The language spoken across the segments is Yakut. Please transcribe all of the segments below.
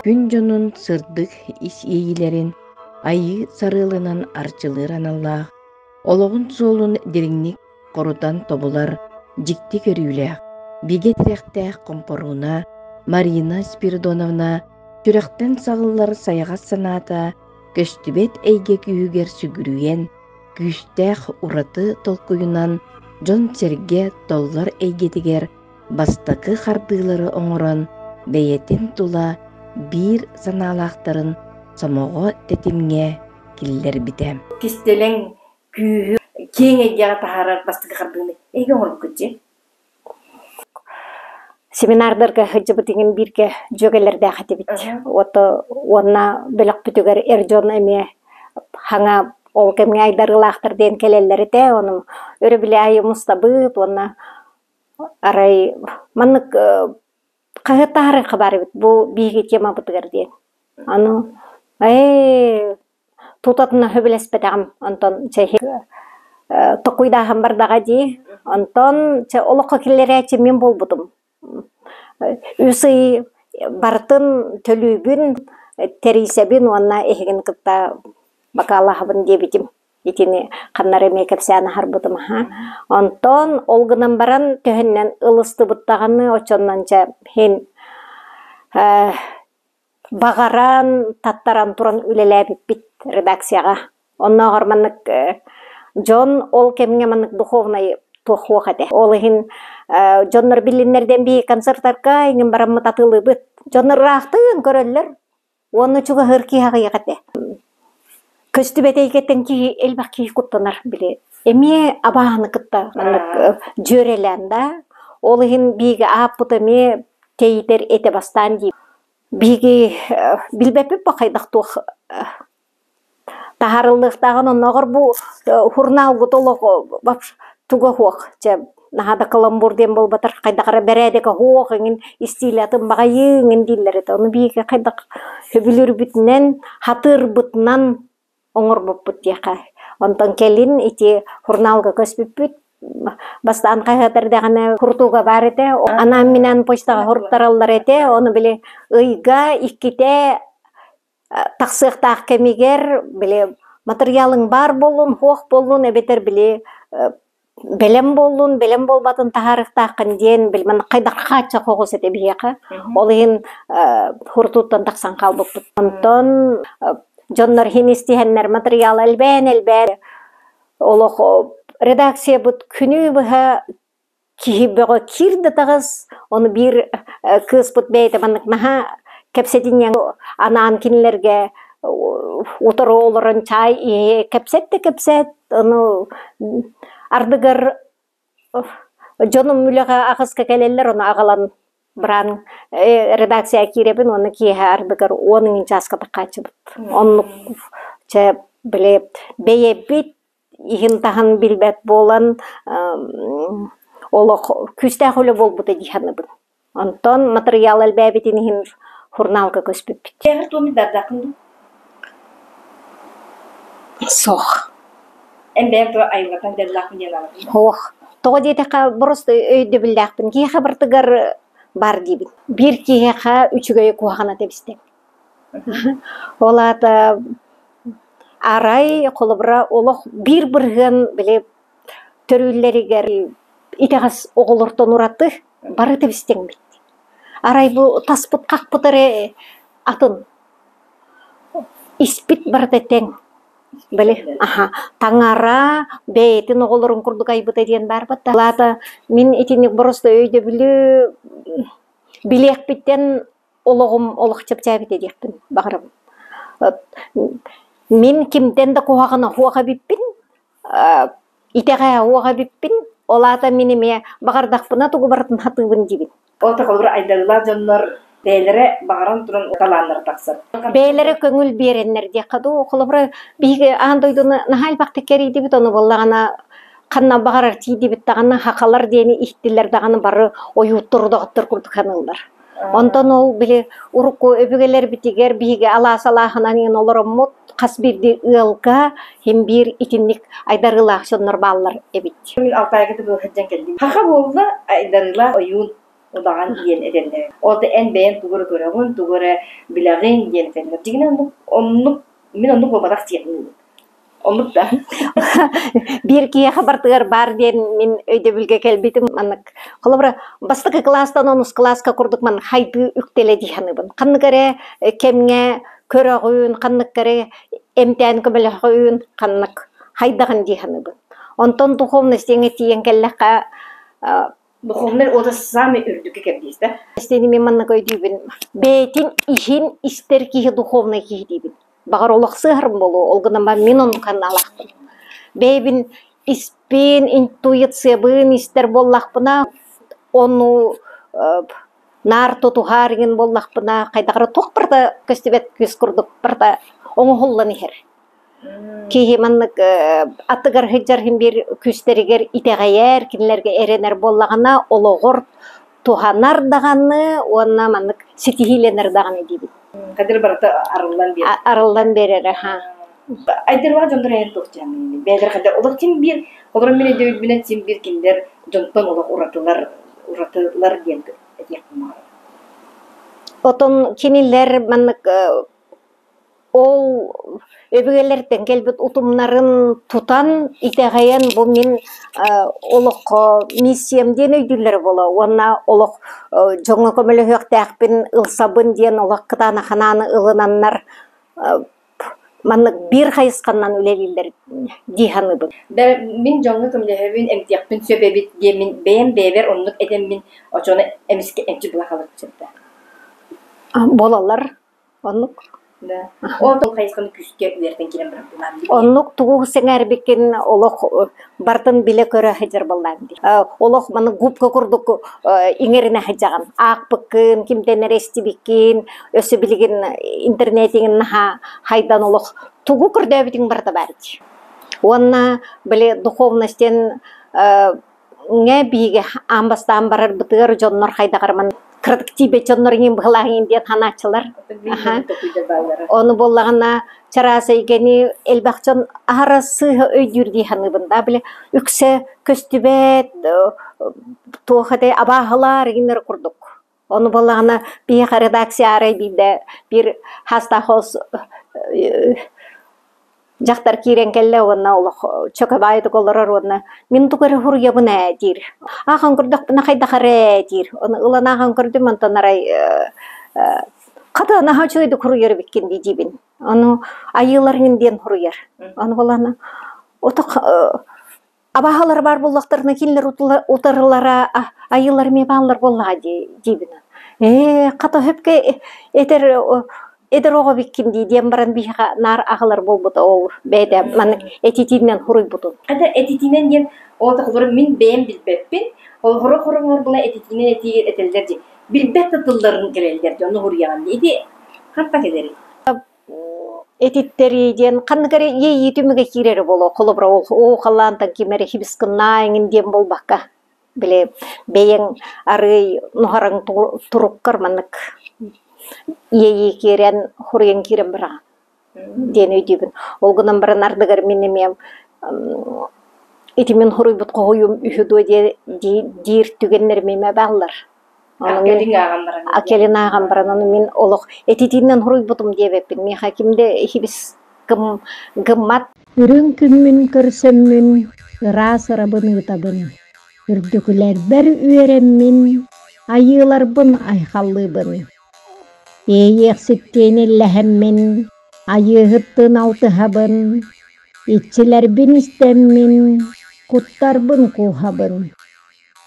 Күн дьонун сырдык ис иэйиилэрин айыы сарыалынан арчылыыр аналлаах, олоҕун суолун дириҥник хорутан тобулар дьикти көрүүлээх, бигэ тирэхтээх хомпоруна Марина Спиридоновна сүрэхтэн саҕыллар сайаҕас санаата көстүбэт эйгэ күүһүгэр сүгүрүйэн, күүстээх ураты толкуйунан дьон-сэргэ толлор эйгэтигэр бастакы хардыылары оҥорон, бэйэтин тула биир санаалаахтарын сомоҕо тэтимҥэ киллэрбитэ. Кистэлэҥ күүһү киэҥ эйгэҕэ таһаарар бастакы хардыыны эһиги оҥорбуккут дии? Семинардарга сылдьыбыт иҥин бииргэ дьүөгэлэрдээх этибит. Ото уонна бөлөхпүтүгэр эр дьон эмиэ хаҥа ол кэмҥэ айдарыылаахтар диэн кэлэллэр этэ. Ону өрөбүлэ аайы мустабыт уонна Арай маннык хаһыат таһаарыахха баар эбит бу биһиги темабытыгар диэн. Аны ээ тутатына сөбүлэспэтэҕим онтон чэ токуйдааһын бардаҕа дии. Онтон чэ олоххо киллэрээччи мин буолбутум. Үс ый барытын төлүүбүн, тэрийсэбин уонна эһигин кытта бакаалаһабын диэбитим. Итини ханна эрэ эмиэ кэпсээн аһарбытым аһа. Онтон ол гынан баран төһөннөн ылыстыбыт даҕаны оччонон дьэ иһин э баҕаран таттаран туран үлэлээбиппит редакцияҕа. Оннооҕор маннык дьон ол кэмҥэ маннык духовнай туох суох этэ. Ол иһин дьоннор билиннэрдэн биһи концертарга иҥин бараммыт атыылыыбыт. Дьоннор ыраахтыын көрөллөр. Уонна чугаһыыр киһи аҕыйах этэ. Көстүбэт эйгэттэн киһи элбэх киһи куттанар били. Эмиэ абааһыны кытта маннык дьүөрэлээн да. Ол иһин биһиги ааппыт эмиэ тэйитэр этэ бастаан дии. Биһиги билбэппит бу хайдах туох Таһаарыллыахтааҕын оннооҕор бу сурунаалгыт олох туга суох чэ наһаа да каламбур диэн буолбатар хайдах эрэ бэрээдэгэ суох эҥин истиилэ атын баҕайы эҥин дииллэр этэ ону биһиги хайдах сөбүлүүрбүтүнэн хатыырбытынан оҥорбуппут диэххэ онтон кэлин ити сурунаалга көспүппүт бастаан хаһыат эрдэҕинэ курутууга баар этэ анаан-минээн почтаҕа суруттараллар этэ ону били ыйга иккитэ тахсыахтаах кэмигэр били матырыйаалыҥ баар буоллун, суох буоллун эбэтэр били бэлэм буоллун, бэлэм буолбатын таһаарыахтааххын диэн били манна хайдах хааччах оҕус этэ биһиэхэ. Ол иһин хурутууттан тахсан хаалбыппыт. Онтон дьоннор иһин истиһэннэр матырыйаал элбээн-элбээн олох редакциябыт күнү быһа Киһи бөҕө киир да таҕыс, ону биир кыыспыт бэйэтэ маннык наһаа кэпсэтинньэҥ анаан кинилэргэ утары олорон чаай иһэ кэпсэт да кэпсээт, ону ардыгар дьонум үлэҕэ аҕыска кэлэллэр, ону аҕалан баран редакцияҕа киирэбин уонна киэһэ ардыгар уон ыҥын чааска таххааччыбыт. Оннук чэ били бэйэбит иһин-таһын билбэт буолан олох күүстээх үлэ буолбута дии саныыбын. Онтон матырыйаал элбээбитин иһин сурунаалга көспүппүт. Кэҕэр туом даардаххын дуу? Суох. Эн бэйэҥ тура айылҕаттан дьарылаахпын диэн аҕабын. Суох. Тоҕо диэтэххэ, просто өйдөбүллээхпин. Киһиэхэ барытыгар баар диибин. Биир киһиэхэ үчүгэйи куһаҕана тэбистэ. Ол аата арай холобура олох биир бырыһыан били төрүүллэригэр итэҕэс оҕолортон ураты бары тэбистэҥмит. Арай бу таспыт хахпыт эрэ атын испит барыта тэҥ. Били аха таҥара бэйэтин оҕолорун курдук айбыта диэн баар батта. Ол аата мин итинник боростуой өйдөбүлү билиэхпиттэн олоҕум олох чэпчээбитэ диэхпин баҕарабын. Мин кимтэн да куһаҕана суох эбиппин, итэҕэһэ суох эбиппин, ол аата мин эмиэ баҕардахпына тугу барытын сатыыбын диибин. Ол холобур айдарыылаах дьоннор бэйэлэрэ баҕаран туран талааннара тахсар. Бэйэлэрэ көҥүл биэрэннэр диэххэ дуу, холобура биһиги аан дойдуну наһаа элбэхтик кэрийдибит, ону буоллаҕына ханна баҕарар тиийдибит даҕаны хахалар диэни иһиттилэр даҕаны бары ойууттар доҕоттор курдук саныыллар. Онтон ол били урукку өбүгэлэрбитигэр биһиги алаас алааһынан иҥэн олороммут хас биирдии ыалга син биир итинник айдарыылаах дьоннор бааллар эбит. Мин Алтайга да сылдьан кэллим. Хаха буолла айдарыылаах ойуун. Удаҕан диэн этэллэр. Ол да эн бэйэҥ тугу эрэ көрөҕүн, тугу эрэ билэҕин диэн этэллэр. Дьиҥинэн оннук, оннук мин оннук буолбатах диэн Оннук да. Биир киһиэхэ барытыгар баар диэн мин өйдөбүлгэ кэлбитим. Маннык холобура бастакы кылаастан онус кылааска курдук маннык хайдыы үктэлэ дии саныыбын. Ханнык эрэ кэмҥэ көрөҕүн, ханнык эрэ эмтээн көмөлөһөҕүн, ханнык хайдаҕын дии саныыбын. Онтон духовность диэҥҥэ тиийэн кэллэххэ Духовнай уота самый үрдүкү кэрдиис да? Истини мин маннык өйдүүбүн. Бэйэтин иһин истэр киһи духовнай киһи диибин. Баҕар олох сыыһарым буолуо, ол гынан баран мин оннук санаалаахпын. Бэйэбин испин, интуициябын истэр буоллахпына, ону наар тутуһаар иҥин буоллахпына, хайдах эрэ туох барыта көстүбэт күүс курдук барыта оҥоһуллан иһэр. Киһи маннык аттыгар сылдьар иһин биир күүстэригэр итэҕэйэр, кинилэргэ эрэнэр буоллаҕына, олоҕор туһанар даҕаны уонна маннык ситиһиилэнэр даҕаны диибин. Кадыр барыта арыллан биэрэр. Арыллан биэрэр, аха. Айдарылаах дьоннор эйэн туох дьаамын бэйэлэр хайдах олох син биир олорон мин өйдөбүлбүнэн син биир кинилэр дьонтон олох уратылар уратылар диэн этиэхпин баҕарабын. Отон кинилэр маннык Ол өбүгэлэртэн кэлбит утумнарын тутан, итэҕэйэн бу мин олоххо миссиям диэн өйдүүллэрэ буолуо уонна олох дьоҥҥо көмөлөһүөхтээхпин, ылсабын диэн олох кытаанах санааны ылынаннар маннык биир хайысханан үлэлииллэр дии саныыбын. Мин дьоҥҥо көмөлөһөбүн, эмтиэхпин сөп эбит диэммин бэйэм бэйэбэр оннук этэммин оччоҕуна эмискэ эмчит була хаалыахпын сөп да? Буолаллар. Оннук. Да. Ол хайысханы күүскэ үөрэтэн киирэн баран Оннук тугу сэҥээрбиккин олох барытын билэ-көрө сылдьар буоллаҕыҥ дии. Олох маны губка курдук иҥэринэ сылдьаҕын. Аахпыккын, кимтэн эрэ истибиккин, өссө билигин интернетиҥин наһаа хайдан олох тугу көрдөөбүтүҥ барыта баар дии. Уонна били духовность диэн Ҥэ биһиги аан бастаан барарбытыгар дьоннор хайдах эрэ кыратык тиийбэт дьоннор иҥин быһылаах иҥин диэн санааччылар. Ону буоллаҕына чараас эйгэни элбэх дьон аһара сыыһа өйдүүр дии саныыбын да били үксэ көстүбэт туох этэй абааһылар иҥиннэр курдук. Ону буоллаҕына биһиэхэ редакция арай биирдэ биир хастаах дьахтар киирэн кэллэ уонна олох чөкөбаайдык олорор уонна мин тугу эрэ суруйабын ээ диир. Аахан көрдөхпүнэ хайдах эрэ ээ диир. Ону ылан аахан көрдүм онтон арай хата наһаа үчүгэйдик суруйар эбиккин дии диибин. Ону айыыларыҥ диэн суруйар. Ону буоллаҕына отох Абааһылар баар буоллахтарына кинилэр утарылара айыылар эмиэ бааллар буоллаҕа дии диибин. Ээ, хата сөпкө этэр эдэр оҕо эбиккин дии диэн баран биһиэхэ наар аҕалар буолбута ол бэйэтэ маннык этитиинэн суруйбутун. Хата этитиинэн диэн ол холобура мин бэйэм билбэппин, ол хоро-хороҥор була этитиинэн этии этэллэр дии. Билбэт да тылларын кэлэллэр дии, онно суруйаҕын дии. Ити хантан кэлэрий? Этиттэрии диэн ханнык эрэ иэйии түмүгэ киирэрэ буолуо. Холобура, ол оо халлаантан ким эрэ хибискыннаа эҥин диэн буолбакка, били бэйэҥ арыый нуһараҥ туруккар маннык иэйии киирэн, хуруйан киирэн бараҕын диэн өйдүүбүн. Ол гынан баран ардыгар мин эмиэ ити мин хуруйбут хоһуйум үһү дуо диир түгэннэрим эмиэ бааллар. Кэлин ааҕан баран. Кэлин ааҕан баран ону мин олох этитиинэн суруйбутум диэбэппин. Миэхэ ким да хибис гыммат. Үрүҥ күммүн көрсөммүн, ыраас ырабын ыытабын, үрдүкүлэрбэр үөрэммин, айыыларбын айхаллыыбын. Иэйиэхситтиин иллэһэммин, айыыһыттыын алтыһабын, иччилэрбин истэммин, куттарбын кууһабын.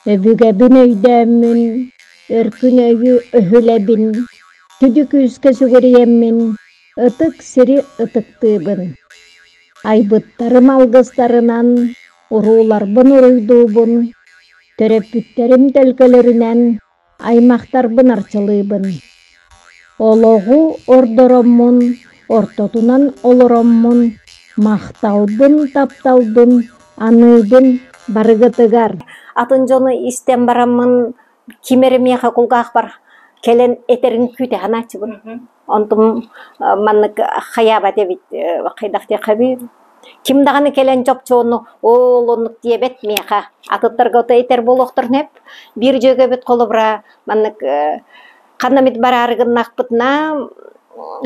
Өбүгэбин өйдөөммүн, өркүн өйү өһүлэбин, сүдү күүскэ сүгүрүйэммин, ытык сири ытыктыыбын. Айбыттарым алгыстарынан урууларбын уруйдуубун, төрөппүттэрим төлкөлөрүнэн аймахтарбын арчылыыбын. Олоҕу ордороммун, ортотунан олороммун, махталбын, тапталбын аныыбын барыгытыгар. Атын дьону истэн бараммын ким эрэ миэхэ кулгаахпар кэлэн этэрин күүтэ санааччыбын. Онтум маннык хайаабат эбит, хайдах диэххэ эбий. Ким даҕаны кэлэн чопчуону ол оннук диэбэт миэхэ. Атыттарга ото этэр буолуохтарын сөп. Биир дьүөгэбит холобура маннык ханна эмит бараары гыннахпытына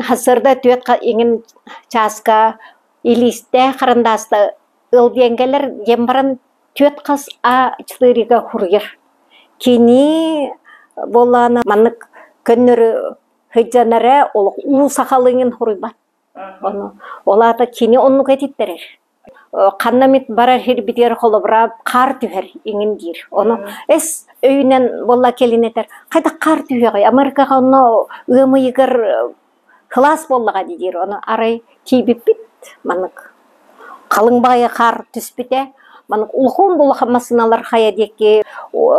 сарсыарда түөрт иҥин чааска илиистээх харандааста ыл диэн кэлэр диэн баран түөрт хас А четырега хуруйар. Кини буоллаҕына маннык көннөрү сылдьан эрэ олох уу сахалыҥын хуруйбат. Ону ол аата кини оннук этиттэрэр. Ханна эмит барар сирбитигэр холобура хаар түһэр иҥин диир. Ону эс өйүнэн буолла кэлин этэр хайдах хаар түһүөҕүй Америкаҕа онно ыам ыйыгар кылаас буоллаҕа дии диир. Ону арай тиийбиппит маннык халыҥ баҕайы хаар түспүтэ. Маннык улахан улахан массыыналар хайа диэки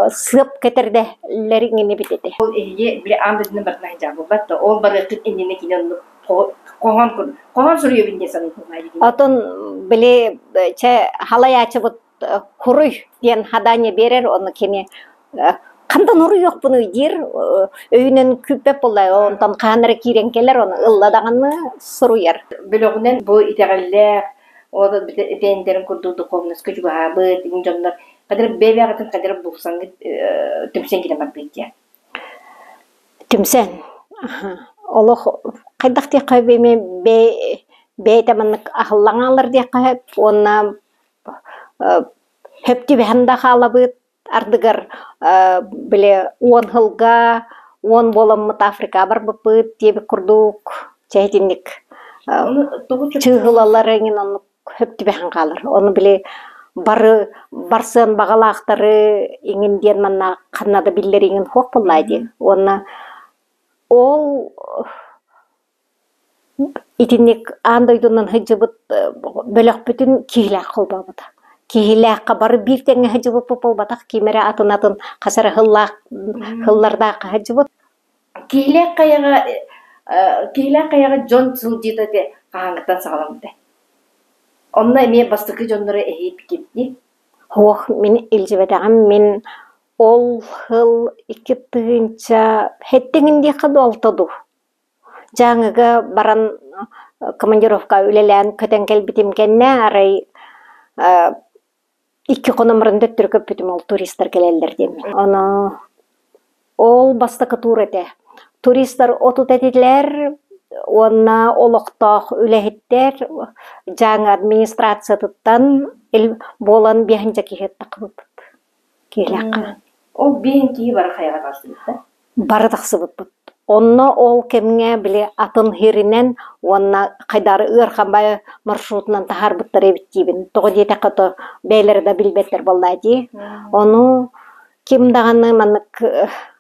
сыап кэтэрдэллэр иҥинибит этэ. Ол эһиги били аан дойдуну барытын айдьаабылбат да ол барыаххыт иннинэ кини оннук хоһоон хоһоон суруйабын диэн саныыбын. Отон били чэ халайааччыбыт хуруй диэн хадание биэрэр онно кини хантан уруйуохпунуй диир өйүнэн күүппэт буолла онтон хаһан эрэ киирэн кэлэр ону ылла даҕаны суруйар. Бөлөҕүнэн бу итэҕэллээх ол бэйэлэрин курдук духовноска чугаһаабыт дьоннор хадыр бэйэ-бэйэҕитин хадыр булсаҥҥыт түмсэн киирэн барбыт диэн. Түмсэн олох хайдах диэххэ эмиэ бэйэтэ маннык аһыллан хаалар диэххэ сөп уонна сөп түбэһэн да хаалабыт ардыгар били уон сылга уон буоламмыт Африкаҕа барбыппыт диэбит курдук чэ итинник чыыһылалар эҥин оннук сөп түбэһэн хаалар. Ону били бары барсыан баҕалаахтары иҥин диэн манна ханна да биллэр иҥин суох буоллаа дии. Уонна ол итинник аан дойдунан сылдьыбыт бөлөхпүтүн киһилээх холбообута. Киһилээххэ бары биир тэҥҥэ сылдьыбыппыт буолбатах, ким эрэ атын-атын хас эрэ сыллаах сыллардаахха сылдьыбыт. Киһилээх хайаҕа Киһилээх хайаҕа дьон сылдьыыта ити хаһааҥҥыттан саҕаламмытай? Онно эмиэ бастакы дьоннору эһиипкит дии? Суох, мин илдьибэтэҕим. Мин ол сыл 2 тыһыынча сэттиҥин диэххэ дуу, алта дуу. Дьааҥыга баран командировка үлэлээн көтөн кэлбитим кэннэ арай икки хонон баран төттөрү көппүтүм ол туристар кэлэллэр диэммин. Ону ол бастакы туур этэ. Туристар 30 этилэр уонна олохтоох үлэһиттэр Дьааҥы администрациятыттан буолан биэһинчэ киһи тахсыбыппыт. Киһилээххэ. Ол биэһин киһи бары хайаҕа тахсыбыт да? Бары тахсыбыппыт. Онно ол кэмҥэ били атын сиринэн уонна хайдары ыарахан баайы маршрутунан таһаарбыттар эбит диибин. Тоҕо диэтэххэ то бэйэлэрэ да билбэттэр буоллаа дии. Ону ким даҕаны маннык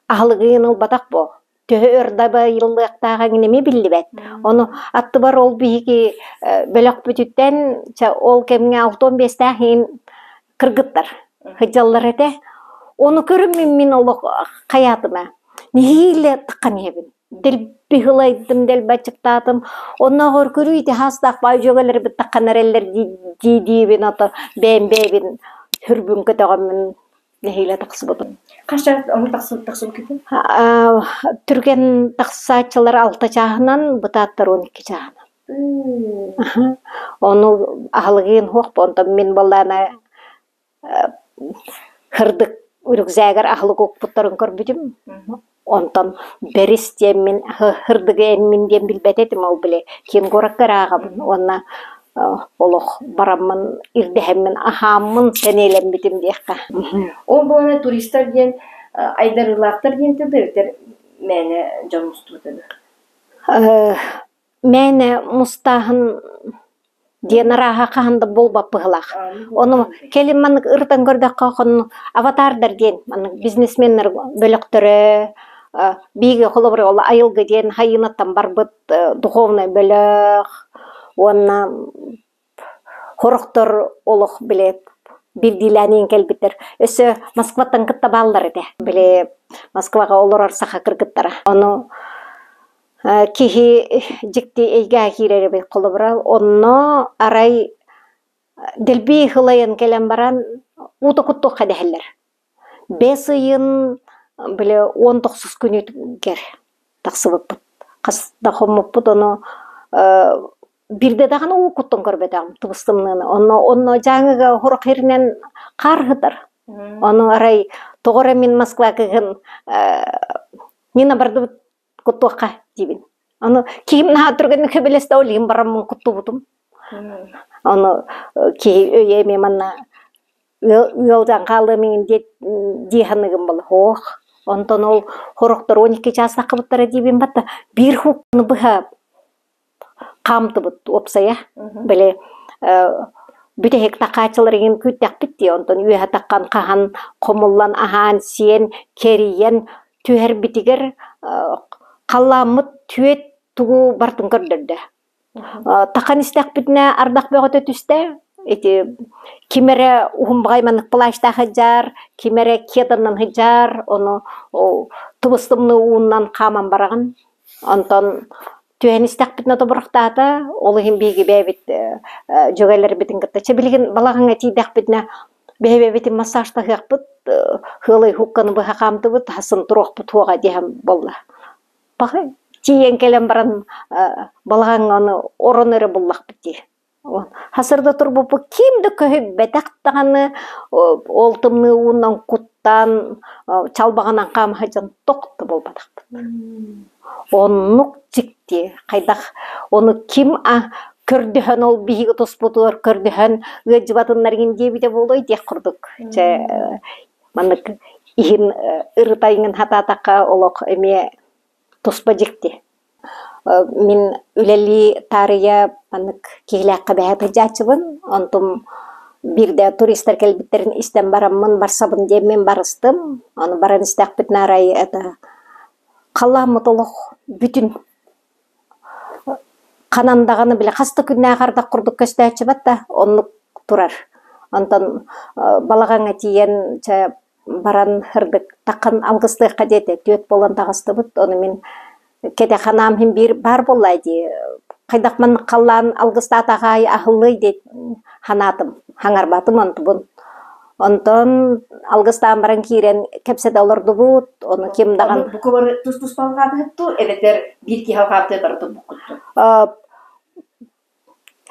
аһылыгын ылбатах буо. Төһө өр да байыллыахтаах эҥин эмиэ биллибэт. Ону аттыбар ол биһиги бөлөхпүтүттэн чэ ол кэмҥэ 65-тээх иһин кыргыттар сылдьаллар этэ. Ону көрүммүн мин олох хайаатым ээ, нэһиилэ таххан иһэбин. Дэлби ылайдым, дэлби аччыктаатым. Оннооҕор көрүү ити хаастаах баай дьүөгэлэрбит таххан эрэллэр дии диибин ото бэйэм бэйэбин сүрбүн көтөҕөммүн нэһиилэ тахсыбытым. Хас чаас ону тахсыбыккытый? Түргэн тахсааччылар алта чааһынан, бытааттар 12 чааһынан. Ону аһылыгын суох онтон мин буоллаҕына һырдык үрүкзээгэр аһылык укпуттарын көрбүтүм. Онтон бэрис диэммин һырдыгы эммин диэн билбэт этим ол били киин куоракка эрэ ааҕабын уонна олох бараммын ирдэһэммин аһааммын сэниэлэммитим диэххэ. Ол буолан туристар диэн айдарыылаахтар диэн да эбэтэр мээнэ дьон мустубута дуо? Мээнэ мустааһын диэн арааһа хаһан да буолбат быһыылаах. Ону кэлин маннык ырытан көрдөххө, хонно аватардар диэн маннык бизнесменнэр бөлөхтөрө биһиги холобура ол айылгы диэн хайыынаттан барбыт духовнай бөлөх уонна Сорохтор олох били биирдиилээн иһин кэлбиттэр. Өссө Москваттан кытта бааллар этэ. Били Москваҕа олорор саха кыргыттара. Ону киһи дьикти эйгэҕэ киирэр эбит холобура. Онно арай дэлби ылайан кэлэн баран уута куттуохха дэһэллэр. Бэс ыйын били 19 күнүгэр тахсыбыппыт. Хас да хоммуппут ону. Биирдэ даҕаны уу куттан көрбөтөҕүм тыбыс-тымныыны. Онно онно Дьааҥыга сорох сиринэн хаар сытар. Ону арай тоҕо эрэ мин Москва кыһын Нина бардыбыт куттуохха диибин. Ону киһим наһаа түргэнник сөбүлэстэ, ол иһин бараммын куттубутум. Ону киһи өйө эмиэ манна ыалдьан хаалыам иҥин дии саныыгын буолла. Ох, онтон ол сорохтор 12 чаас таххыбыттара диибин батта биир хукканы быһа хаамтыбыт уопсайа. Били бүтэһик такааччылар иҥин күүттэхпит дии, онтон үөһэ таххан хаһан хомуллан аһаан-сиэн, кэрийэн түһэрбитигэр халлааммыт түөт тугу барытын көрдөрдө. Тахан истэхпитинэ ардах бөҕөтө түстэ. Ити ким эрэ уһун баҕайы маннык плащтаах сылдьар, ким эрэ кеданан сылдьар, ону тыбыс-тымныы уунан хааман бараҕын. Онтон түһэн истэхпитинэ тобурахтаата, ол иһин биһиги бэйэбит дьүөгэлэрбитин кытта чэ билигин балаҕаҥҥа тиийдэхпитинэ бэйэбитин массажтаһыахпыт, сыалай һуукканы быһа хаамтыбыт, хасын туруохпут суоҕа диэһэн буолла. Пахай тиийэн кэлэн баран балаҕаҥҥа ону орон эрэ буллахпыт дии. Хасырда турбуппут ким да көһүйбэтэх даҕаны, ол тымныы уунан куттаан, чалбаҕынан хаама сылдьан тох да буолбатахпыт. Оннук дьикти, хайдах ону ким көрдөһөн ол биһиги туспутугар көрдөһөн ыалдьыбатыннар игин диэбитэ буолуой диэх курдук. Чэ, маннык иһин ырытайыҥын хатаатахха олох эмиэ туспа дьикти. Мин үлэлии таарыйа маннык Киһилээххэ бэһэ сылдьааччыбын. Онтум биирдэ туристар кэлбиттэрин истэн бараммын барсабын диэммин барыстым. Ону баран истэхпитинэ арай это халлааммыт олох бүтүн ханан даҕаны били хас да күннээх ардах курдук көстөөччүбэт да оннук турар. Онтон балаҕаҥҥа тиийэн чэ баран ырдык таххан алгыстыахха диэтэ түөрт буолан таҕыстыбыт ону мин кэтэх санаам иһин биир баар буоллаа дии хайдах маннык халлаан алгыстаатах аайы аһыллыай диэн санаатым хаҥарбатым онтубун онтон алгыстаан баран киирэн кэпсэтэ олордубут ону ким даҕаны Бука бары тус-туспа алҕаатыһыт дуу эбэтэр биир киһи алҕаабытыгар бары турбуккут дуу?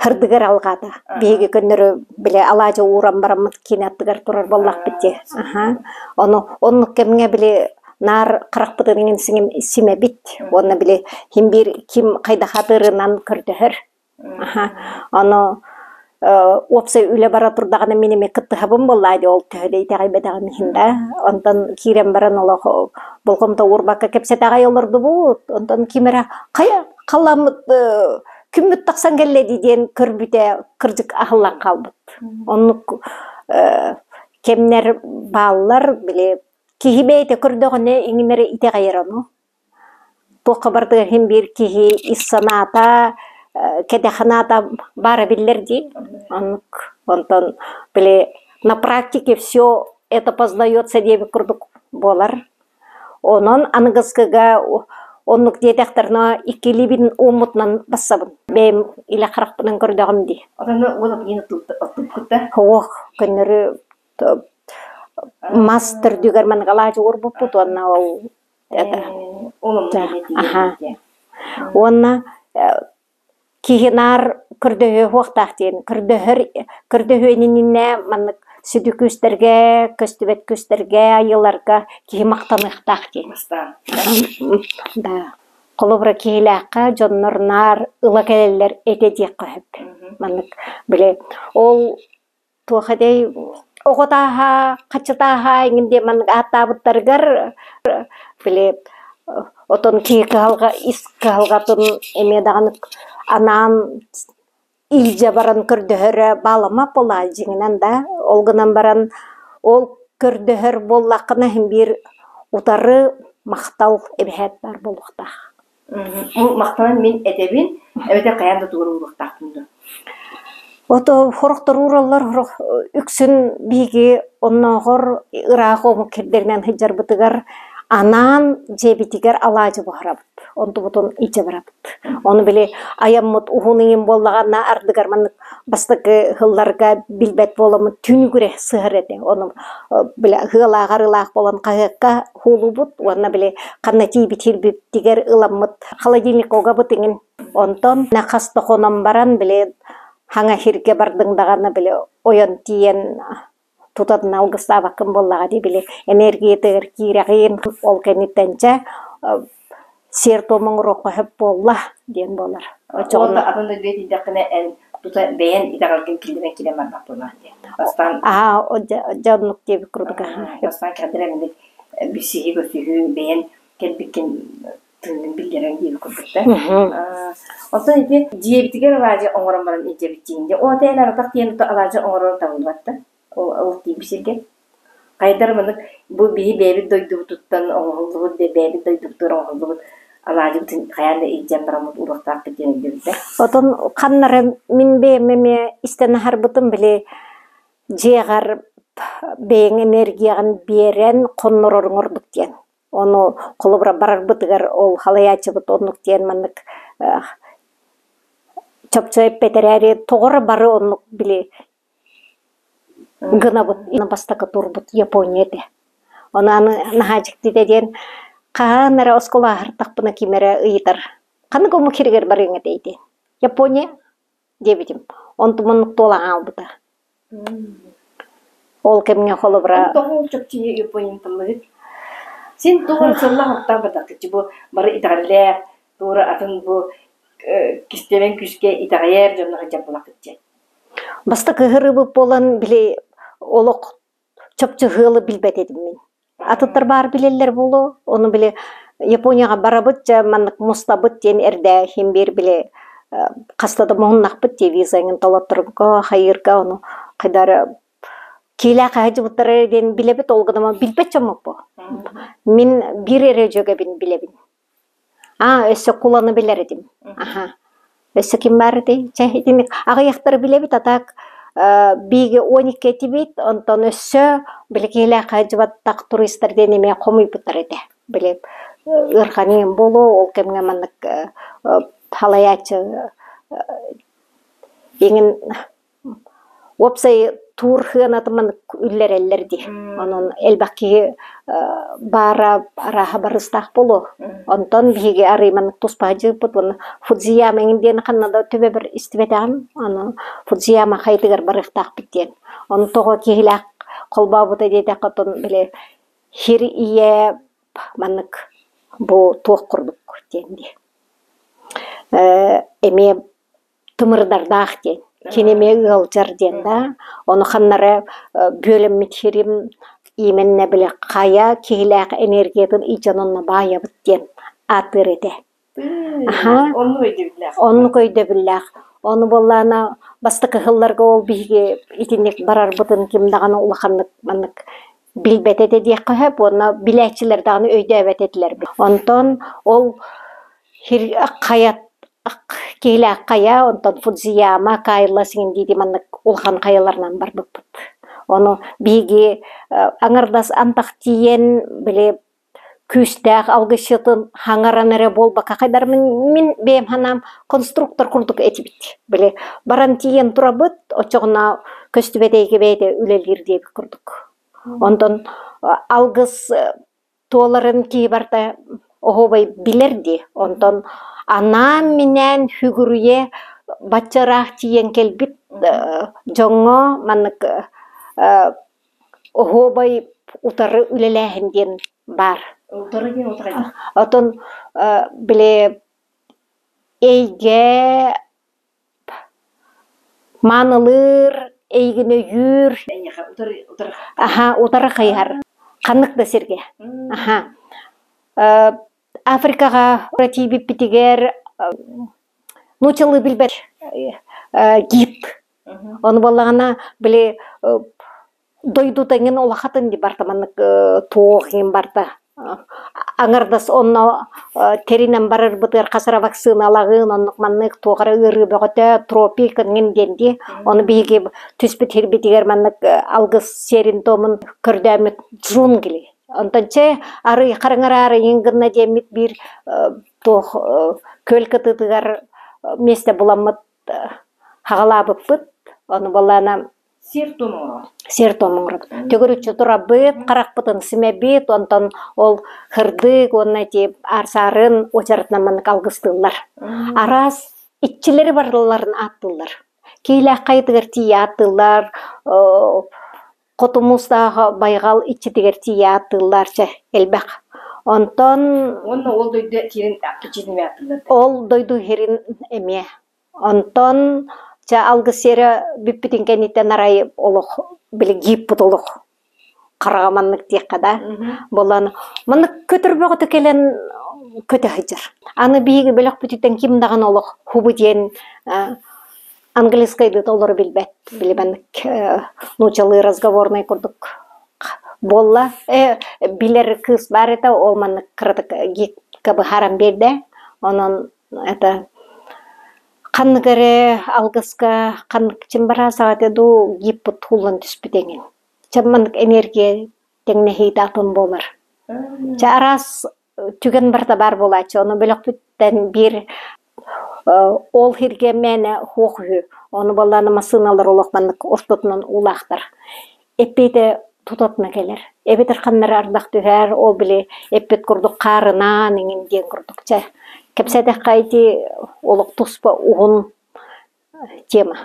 Һырдыгар алҕаата. Биһиги көннөрү били алаадьы ууран бараммыт киинэ аттыгар турар буоллахпыт дии. Аһа. Ону оннук кэмҥэ били наар харахпытын иҥин симэбит уонна били ким биир ким хайдах атыырынан көрдөһөр. Аһа. Ону уопсай үлэ бара турдаҕына мин эмиэ кыттыһабын буоллаа дии ол төһө да итэҕэйбэтэҕим иһин да. Онтон киирэн баран олох болҕомто уурбакка кэпсэтэҕэй олордубут. Онтон ким эрэ хайа халламмыт күммүт тахсан кэллэ дии диэн көрбүтэ кырдьык аһыллан хаалбыт. Оннук кэмнэр бааллар, били киһи бэйэтэ көрдөҕүнэ иҥин эрэ итэҕэйэр ону. Туохха барытыгар иһин биир киһи ис санаата, кэтэх санаата баара биллэр дии. Оннук. Онтон били на практике все это познается диэбит курдук буолар. Онон аныгыскыга оннук диэтэхтэринэ иккилиибин ууммутунан бассабын. Бэйэм илэ харахпынан көрдөҕүм дии. Отону уол отугин оттуппут да? Суох, көннөрү мас төрдүгэр маннык алаадьы уурбуппут уонна ол это аха. Уонна Киһи наар көрдөһүө суохтаах диэн көрдөһөр көрдөһүөн иннинэ маннык сүдү күүстэргэ, көстүбэт күүстэргэ, айыыларга киһи махтаныахтаах диэн. Да. Холобура киһилээххэ дьоннор наар ыла кэлэллэр этэ диэххэ сөп. Маннык били ол туох этэй оҕо тааһа, хаччы тааһа эҥин диэн маннык ааттаабыттарыгар били отон киһи кыһалҕа ис кыһалҕатын эмиэ даҕаны анаан илдьэ баран көрдөһөрө бааламмат буоллаҕа дьиҥинэн да ол гынан баран ол көрдөһөр буоллаххына иһин биир утары махтал эбэһээт баар буолуохтаах. Бу махтанан мин этэбин, эбэтэр хайаан да тугу уруохтаахпын дуо? Ото сорохтор уураллар, сорох үксүн биһиги оннооҕор ыраах омук сирдэринэн сылдьарбытыгар анаан дьиэбитигэр алаадьы буһарабыт. Онтубутун илдьэ барабыт. Ону били айаммыт уһун иҥин буоллаҕына ардыгар маннык бастакы сылларга билбэт буоламмыт түнүгүрэ сыһар этэ. Ону били ыалаах арыылаах буолан хаһыакка һуулуубут уонна били ханна тиийбит сирбитигэр ыламмыт холодильникка угабыт иҥин. Онтон хас да хонон баран били хаҥа сиргэ бардыҥ даҕаны били ойон тиийэн тутатына алгыстаабаккын буоллаҕа дии били энергиятыгар киирэҕин ол кэнниттэн чэ сиэр-туом оҥоруохха сөп буолла диэн буолар. Оччоҕуна атын дойдуга тиийдэххинэ эн тута бэйэн итэҕэлгин киллэрэн киирэн барбат буоллаҕын дии. Бастаан Аа дьэ оннук диэбит курдук Бастаан кэлдэр эминник билсиһии көрсүһүү бэйэн кэлбиккин тыынын биллэрэн диэбит курдук да. Оттон ити дьиэбитигэр алаадьы оҥорон баран илдьэбит диин дьэ ол тээн аратах диэн алаадьы оҥорор табыллыбат да ол ол тиийбит сиргэ хайдар маннык бу биһи бэйэбит дойдубутуттан оҥоһуллубут бэйэбит дойдубутугар оҥоһуллубут алаадьыбытын хайаан да илдьэн бараммыт уруохтаахпыт диэн өйдөбүллэр. Отон ханнары мин бэйэм эмиэ истэн аһарбытым били дьиэҕэр бэйэҥ энергияҕын биэрэн хоннороруҥ ордук диэн. Ону холобура барарбытыгар ол халайааччыбыт оннук диэн маннык чопчу эппэт эрээри тоҕо эрэ бары оннук били гынабыт бастакы турбут Япония этэ. Ону аны наһаа дьиктитэ диэн хаһан эрэ оскуола аһартахпына ким эрэ ыйытар ханнык омук сиригэр барыаҥ этэй диэн. Япония диэбитим. Онтум оннук туолан хаалбыта. Ол кэмҥэ холобура Тоҕо чопчу Японияттаммыт? Син туох эрэ сыллаах оттоон бардаххыччы бу бары итэҕэллээх, туора атын бу кистэлэҥ күүскэ итэҕэйэр дьонно сылдьар буолаххыччы. Бастакы ыһырыыбыт буолан били олох чопчу ыалы билбэт этим мин. Атыттар баар билэллэр буолуо. Ону били Японияҕа барабыт дьэ маннык мустабыт диэн эрдэ иһин биир били хаста да муһуннахпыт дии виза эҥин толотторго хайыырга ону хайдары киилээх хаһыдьыбыттара диэн билэбит ол гынан билбэт дьоммут бу. Мин биир эрэ дьүөгэбин билэбин. Аа, өссө куланы билэр этим. Аха. Өссө ким баар этэй? Чэ, итинник аҕыйахтары билэбит, а так бииги 12 этибит, онтон өссө били киһилээх хаһдьыбаттах туристар диэн эмиэ хомуйбуттар этэ. Били ыархан иҥин буолуо, ол кэмҥэ маннык халайааччы иҥин Уопсай туур сыанатын маннык үллэрэллэр дии. Онон элбэх киһи баара арааһа барыстаах буолуо. Онтон биһиги арый маннык туспа дьыыппыт уонна Фудзияма эҥин диэн ханна да төбөбөр истибэтэҕим. Аны Фудзияма хайытыгар барыахтаахпыт диэн. Ону тоҕо киһилээх холбообута диэтэххэ оттон били сир ийэ маннык бу туох курдук диэн дии. Эмиэ тымырдардаах диэн, кини эмиэ ыалдьар диэн да, ону ханнары бүөлэммит сирим именно били хайа киһилээх энергиятын илдьэн онно баайабыт диэн ааттыыр этэ. Аха. Оннук өйдөбүллээх. Оннук өйдөбүллээх. Ону буоллаана бастакы сылларга ол биһиги итинник барарбытын ким даҕаны улаханнык маннык билбэт этэ диэххэ сөп уонна билээччилэр даҕаны өйдөөбөт этилэр. Онтон ол хайа Киһилээх хайа, онтон Фудзияма, Кайла сиҥин диэки маннык улахан хайаларынан барбыппыт. Ону биһиги аҥардас антах тиийэн били күүстээх алгысчытын хаҥаран эрэ буолбакка хайдар мин бэйэм санаам конструктор курдук этибит. Били баран тиийэн турабыт, оччоҕуна көстүбэт эйгэ бэйэтэ үлэлиир диэбит курдук. Онтон алгыс туоларын киһи барыта оһуобай билэр дии. Онтон анаан-минээн сүгүрүйэ бачча ыраах тиийэн кэлбит дьоҥҥо маннык оһуобай утары үлэлээһин диэн баар. Утары диэн утары. Оттон били эйгэ Маанылыыр, эйигин өйүүр, Эйиэхэ утары утары аһа утары хайыһар ханнык да сиргэ. Аха. Африкаҕа тиийбиппитигэр нууччалыы билбэт гид. Ону буоллаҕына били дойдута эҥин улахатын дии барта маннык туох иһин барта аҥардас онно тэринэн барарбытыгар хас эрэ вакциналаҕын оннук маннык туох эрэ ыарыы бөҕөтө тропик эҥин диэн дии ону биһиги түспүт сирбитигэр маннык алгыс сиэрин-туомун көрдөөммүт джунгли онтон чэ арый хараҥараары иҥ гынна диэммит биир. Туох күөл кытыытыгар миэстэ буламмыт хаҕалаабыппыт. Ону буоллаана Сиэр-туом оҥороҕут. Сиэр-туом оҥоробут. Төгүрүччү турабыт, харахпытын симэбит, онтон ол һырдык уонна ити аар-саарын уочаратынан маннык алгыстыыллар. Араас иччилэри барыларын ааттыыллар. Киилээх хайытыгар тиийэ ааттыыллар, Хоту муустаах байҕал иччитигэр тиийэ ааттыыллар чэ элбэх. Онтон Уонна ол дойду сирин иччитин эмиэ ааттыыллар. Ол дойду сирин эмиэ. Онтон чэ алгыс сиэрэ бүппүтүн кэнниттэн арай олох били гииппут олох хараҕа маннык диэххэ да буолан маннык көтөр бөҕөтө кэлэн көтө сылдьар. Аны биһиги бөлөхпүтүттэн ким даҕаны олох хубу диэн английскайдыы толору билбэт, били маннык нуучалыы разговорнай курдук буолла. Билэр кыыс баар этэ, ол маннык кыратык гидка быһааран биэрдэ. Онон это ханнык эрэ алгыска ханнык чымбараасаҕа этэ дуу гидпут ууллан түспүт эҥин. Чэ маннык энергия тэҥнэһиитэ атын буолар. Чэ араас түгэн барыта баар буолааччы. Ону бөлөхпүттэн биир ол сиргэ мээнэ суох үһү. Ону буоллаҕына массыыналар олох маннык ортотунан уулаахтар. Эппиэтэ тутатына кэлэр. Эбэтэр ханна эрэ ардах түһэр, ол били эппит курдук хаарынаан иҥин диэн курдук. Чэ, кэпсээтэххэ ити олох туспа уһун тема.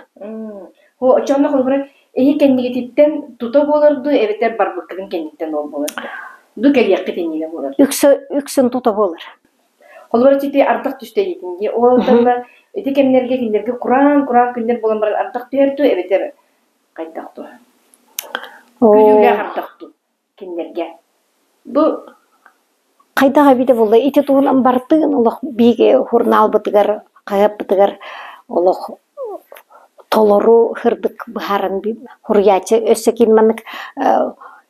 Оччоҕуна холобура эһи кэннигититтэн тута буолар дуу эбэтэр барбыккытын кэнниттэн ол буолар дуу? Ду кэлиэххит иннинэ буолар дуу? Үксэ үксүн тута буолар. Холобура ити ардах түстэ диэтиҥ дии. Ол онтон ити кэмнэргэ кинилэргэ кураан-кураан күннэр буолан баран ардах түһэр дуу эбэтэр хайдах дуу? Күүтүүлээх ардах дуу? Кинилэргэ. Бу Хайдах эбитэ буолла, ити туһунан бартыын олох биһиги сурунаалбытыгар, хаһыаппытыгар олох толору сырдык быһааран суруйааччы өссө ким маннык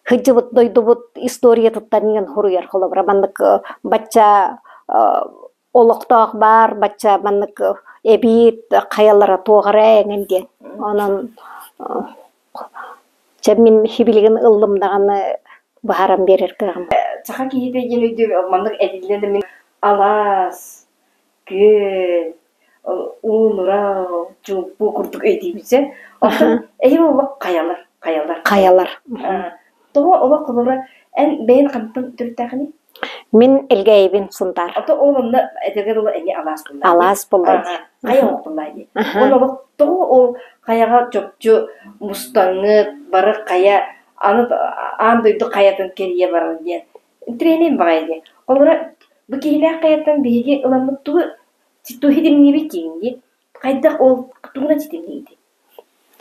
сылдьыбыт дойдубут историятыттан иҥэн суруйар холобура маннык бачча олохтоох баар бачча маннык эбиит хайалара туох эрэ эҥин диэн. Онон чэ мин сибилигин ыллым даҕаны быһааран биэрэр кыаҕым. Саха киһитэ диэн өйдүүр маннык этиллэн да мин алаас, күөл, уу-нурал, чуумпу курдук өйдүүбүт Оттон эһиги олох хайалар, хайалар. Хайалар. Тоҕо олох холобура эн бэйэн хантан төрүттээххиний? Мин Элгээйибин Сунтаар. Ото ол онно этэргэ дылы эмиэ алаас буллаа дии. Алаас булла дии. Хайа оҥоһуллаа дии. Уонна олох тоҕо ол хайаҕа чопчу мустаҥҥыт, бары хайа аны аан дойду хайатын кэрийэ барар диэн интэриэһинэй баҕайы дии. Холобура, бу киһилээх хайаттан биһиги ыламмыт тугу тугу ситимниибит диигин дии. Хайдах ол тугунан ситимниигитий?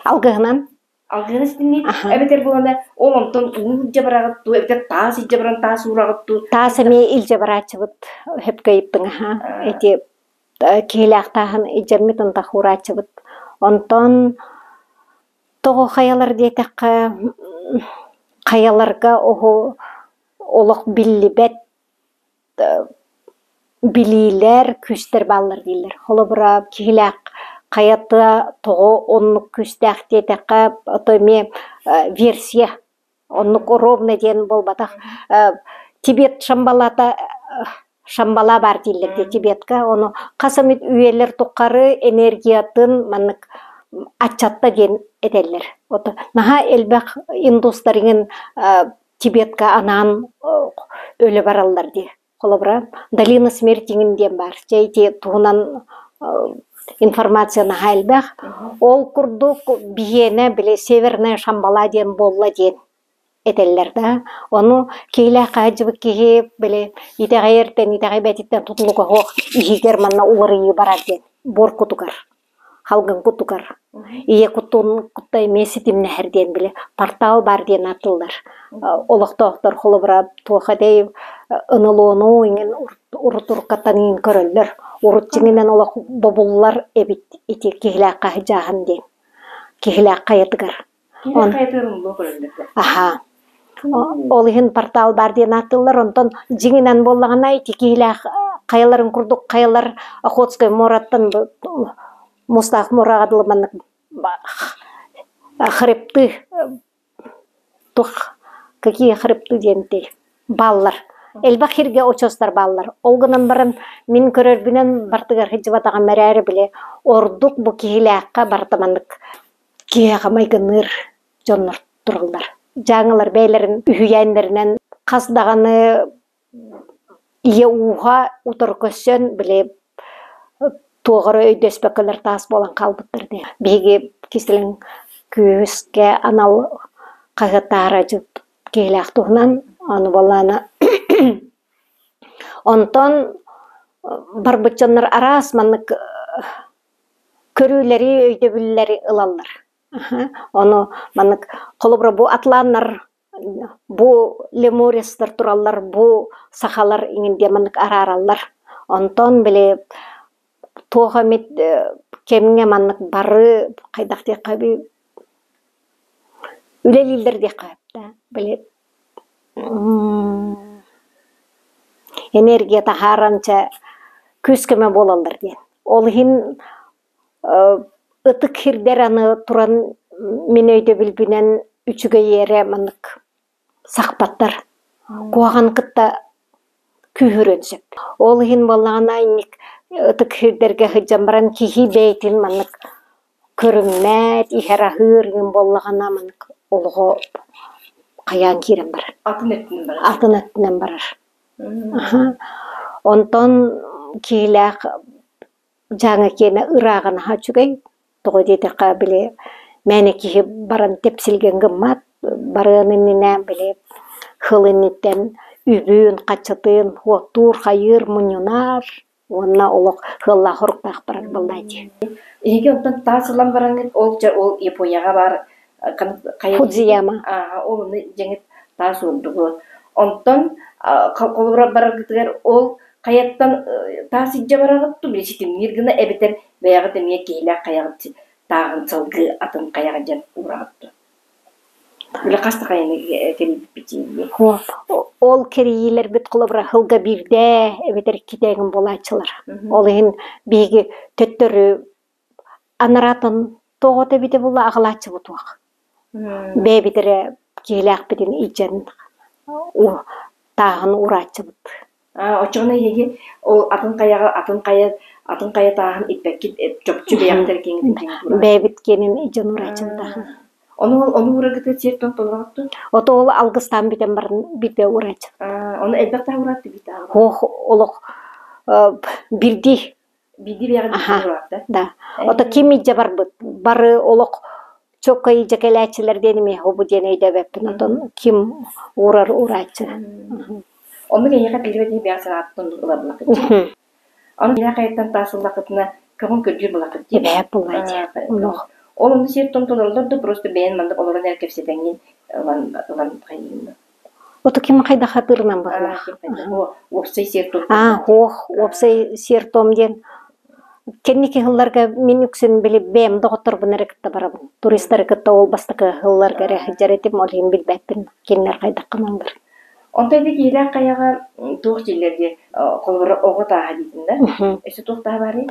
Алгыһынан. Алгыһынан ситимниир эбэтэр буолана ол онтон уу илдьэ бараҕыт дуу, эбэтэр таас илдьэ баран таас уураҕыт дуу? Таас эмиэ илдьэ барааччыбыт сөпкө ыйыттыҥ аһа. Ити киһилээх тааһын илдьэммит ынтах уурааччыбыт. Онтон тоҕо хайалар диэтэххэ, хайаларга оһу олох биллибэт билиилэр, күүстэр бааллар дииллэр. Холобура, киһилээх хайата тоҕо оннук күүстээх диэтэххэ, ото эмиэ версия оннук ровно диэн буолбатах. Тибет Шамбалата Шамбала баар дииллэр дии Тибетка. Ону хас эмит үйэлэр тухары энергиятын маннык аччатта диэн этэллэр. Ото наһаа элбэх индустар иҥин Тибетка анаан өлө бараллар дии. Холобура, Долина смерти иҥин диэн баар. Чэ ити туһунан информация наһаа элбэх. Ол курдук биһиэнэ били Северная Шамбала диэн буолла диэн этэллэр да. Ону киһилээх хаһыдьыбыт киһи били итэҕэйэртэн итэҕэйбэтиттэн тутулуга суох иһигэр манна уларыйыы барар диэн буор кутугар. Халгын кутугар ийэ кутун кутта эмиэ ситимнэһэр диэн били портал баар диэн ааттыыллар. Олохтоохтор холобура туох этэй НЛО-ну иҥин урут уруккаттан иҥин көрөллөр. Урут дьиҥинэн олох бобуллар эбит ити киһилээххэ сыдьааһын диэн. Киһилээх хайатыгар. Киһилээх хайатыгар НЛО көрөллөр да. Аһаа. Ол иһин портал баар диэн ааттыыллар. Онтон дьиҥинэн буоллаҕына ити киһилээх хайаларын курдук хайалар Охотскай муораттан Мустаах муораҕа дылы маннык хребты туох какие хребты диэн бааллар. Элбэх сиргэ очуостар бааллар. Ол гынан баран мин көрөрбүнэн бартыгар сылдьыбатаҕым эрээри били ордук бу киһилээххэ барыта маннык киһиэхэ майгынныыр дьоннор тураллар. Дьааҥылар бэйэлэрин үһүйээннэринэн хас даҕаны ийэ ууһа утары көрсөн били туох эрэ өйдөспөккөлөр таас буолан хаалбыттар дии. Биһиги кистэлэҥ күүскэ анал хаһыаттаара киһилээх туһунан аны буоллаҕына онтон барбыт дьоннор араас маннык көрүүлэри, өйдөбүллэри ылаллар. Ону маннык холобура бу атланнар бу лемурецтар тураллар, бу сахалар иҥин диэн маннык араараллар. Онтон били туох эмит кэмҥэ маннык бары хайдах диэххэ үлэлииллэр диэххэ сөп да били энергия таһааран чэ күүс-көмө буолаллар диэн. Ол иһин Ытык сирдэр аны туран мин өйдөбүлбүнэн үчүгэй эрэ маннык сахпаттар, куһаҕан кытта күүһүрүөн сөп. Ол иһин буоллаҕына инник ытык сирдэргэ сылдьан баран киһи бэйэтин маннык көрүммэт, иһэр-аһыыр игин буоллаҕына маннык олоҕо хайаан киирэн барар. Атын өттүнэн барар. Атын өттүнэн барар. Онтон киһилээх Дьааҥы киэнэ ырааҕа наһаа үчүгэй, тоҕо диэтэххэ, били мээнэ киһи баран тэпсилгэн гыммат, барыан иннинэ били сыл инниттэн үбүн, хаччытын уоттуур-хайыыр мунньунар уонна олох сыаллаах-соруктаах барар буоллаа дии. Эһиги онтон таас ылан бараҥҥыт ол дьэ ол Японияҕа баар хайа Фудзияма. ол ону дьэҥит таас уурдугу. Онтон холобура бараргытыгар ол Хайаттан таас илдьэ бараҕыт дуу, били ситимниир гына эбэтэр бэйэҕит эмиэ киһилээх хайаҕыт тааҕын салгыы атын хайаҕа дьэн уураҕыт дуу? Били хас да хайаны кэрийбиппит дии. Ол кэрийиилэрбит холобура сылга биирдэ эбэтэр иккитэ эҥин буолааччылар. Ол иһин биһиги төттөрү анараатын тоҕото эбитэ буолла аҕалааччыбыт суох. Бэйэбит эрэ киһилээхпитин илдьэн тааһын уурааччыбыт. Оччоҕуна эһиги ол атын хайаҕа атын хайа атын хайа тааһын иппэккит чопчу бэйэҕит эрэ киэҥ Бэйэбит киэнин илдьэн уурааччыбыт аһа. Ону ону уураргытыгар сиэр-туом толороҕут дуо? Ото ол алгыстаан бүтэн баран биирдэ уурааччыбыт. Ону элбэх тааһы уураат биир тааһы Ох, олох бирдии Биирдии бэйэҕит Аха, да. Ото ким илдьэ барбыт? Бары олох чокко илдьэ кэлээччилэр диэн эмиэ бу диэн өйдөөбөппүн. Отон ким уурар уурааччы. Оннук эйиэхэ биллибэт дии бэйэҕит санааттан ылар булакыт. Аны киниэхэ хайаттан таас ыллаххытына көҕүн көрдүүр булакыт дии. Эбээт буллаа дии. Оннук. Ол онно сиэр томтолороллор да просто бэйэн маннык олорон эрэ кэпсэтэҥҥин ылан ылан хайыыгын. Ото ким хайдах хатыырынан быһыылаах. Уопсай сиэр-туом. Аа, һуох, уопсай сиэр-туом диэн кэнники сылларга мин үксүн били бэйэм доҕотторбун эрэ кытта барабын. Туристары кытта ол бастакы сылларга эрэ сылдьар этим, ол иһин билбэппин кинилэр хайдах гыналлар. Онтон ити киһилээх хайаҕа туох дииллэр диye холобура оҕо тааһа диитин да? Өссө туох тааһа баарый?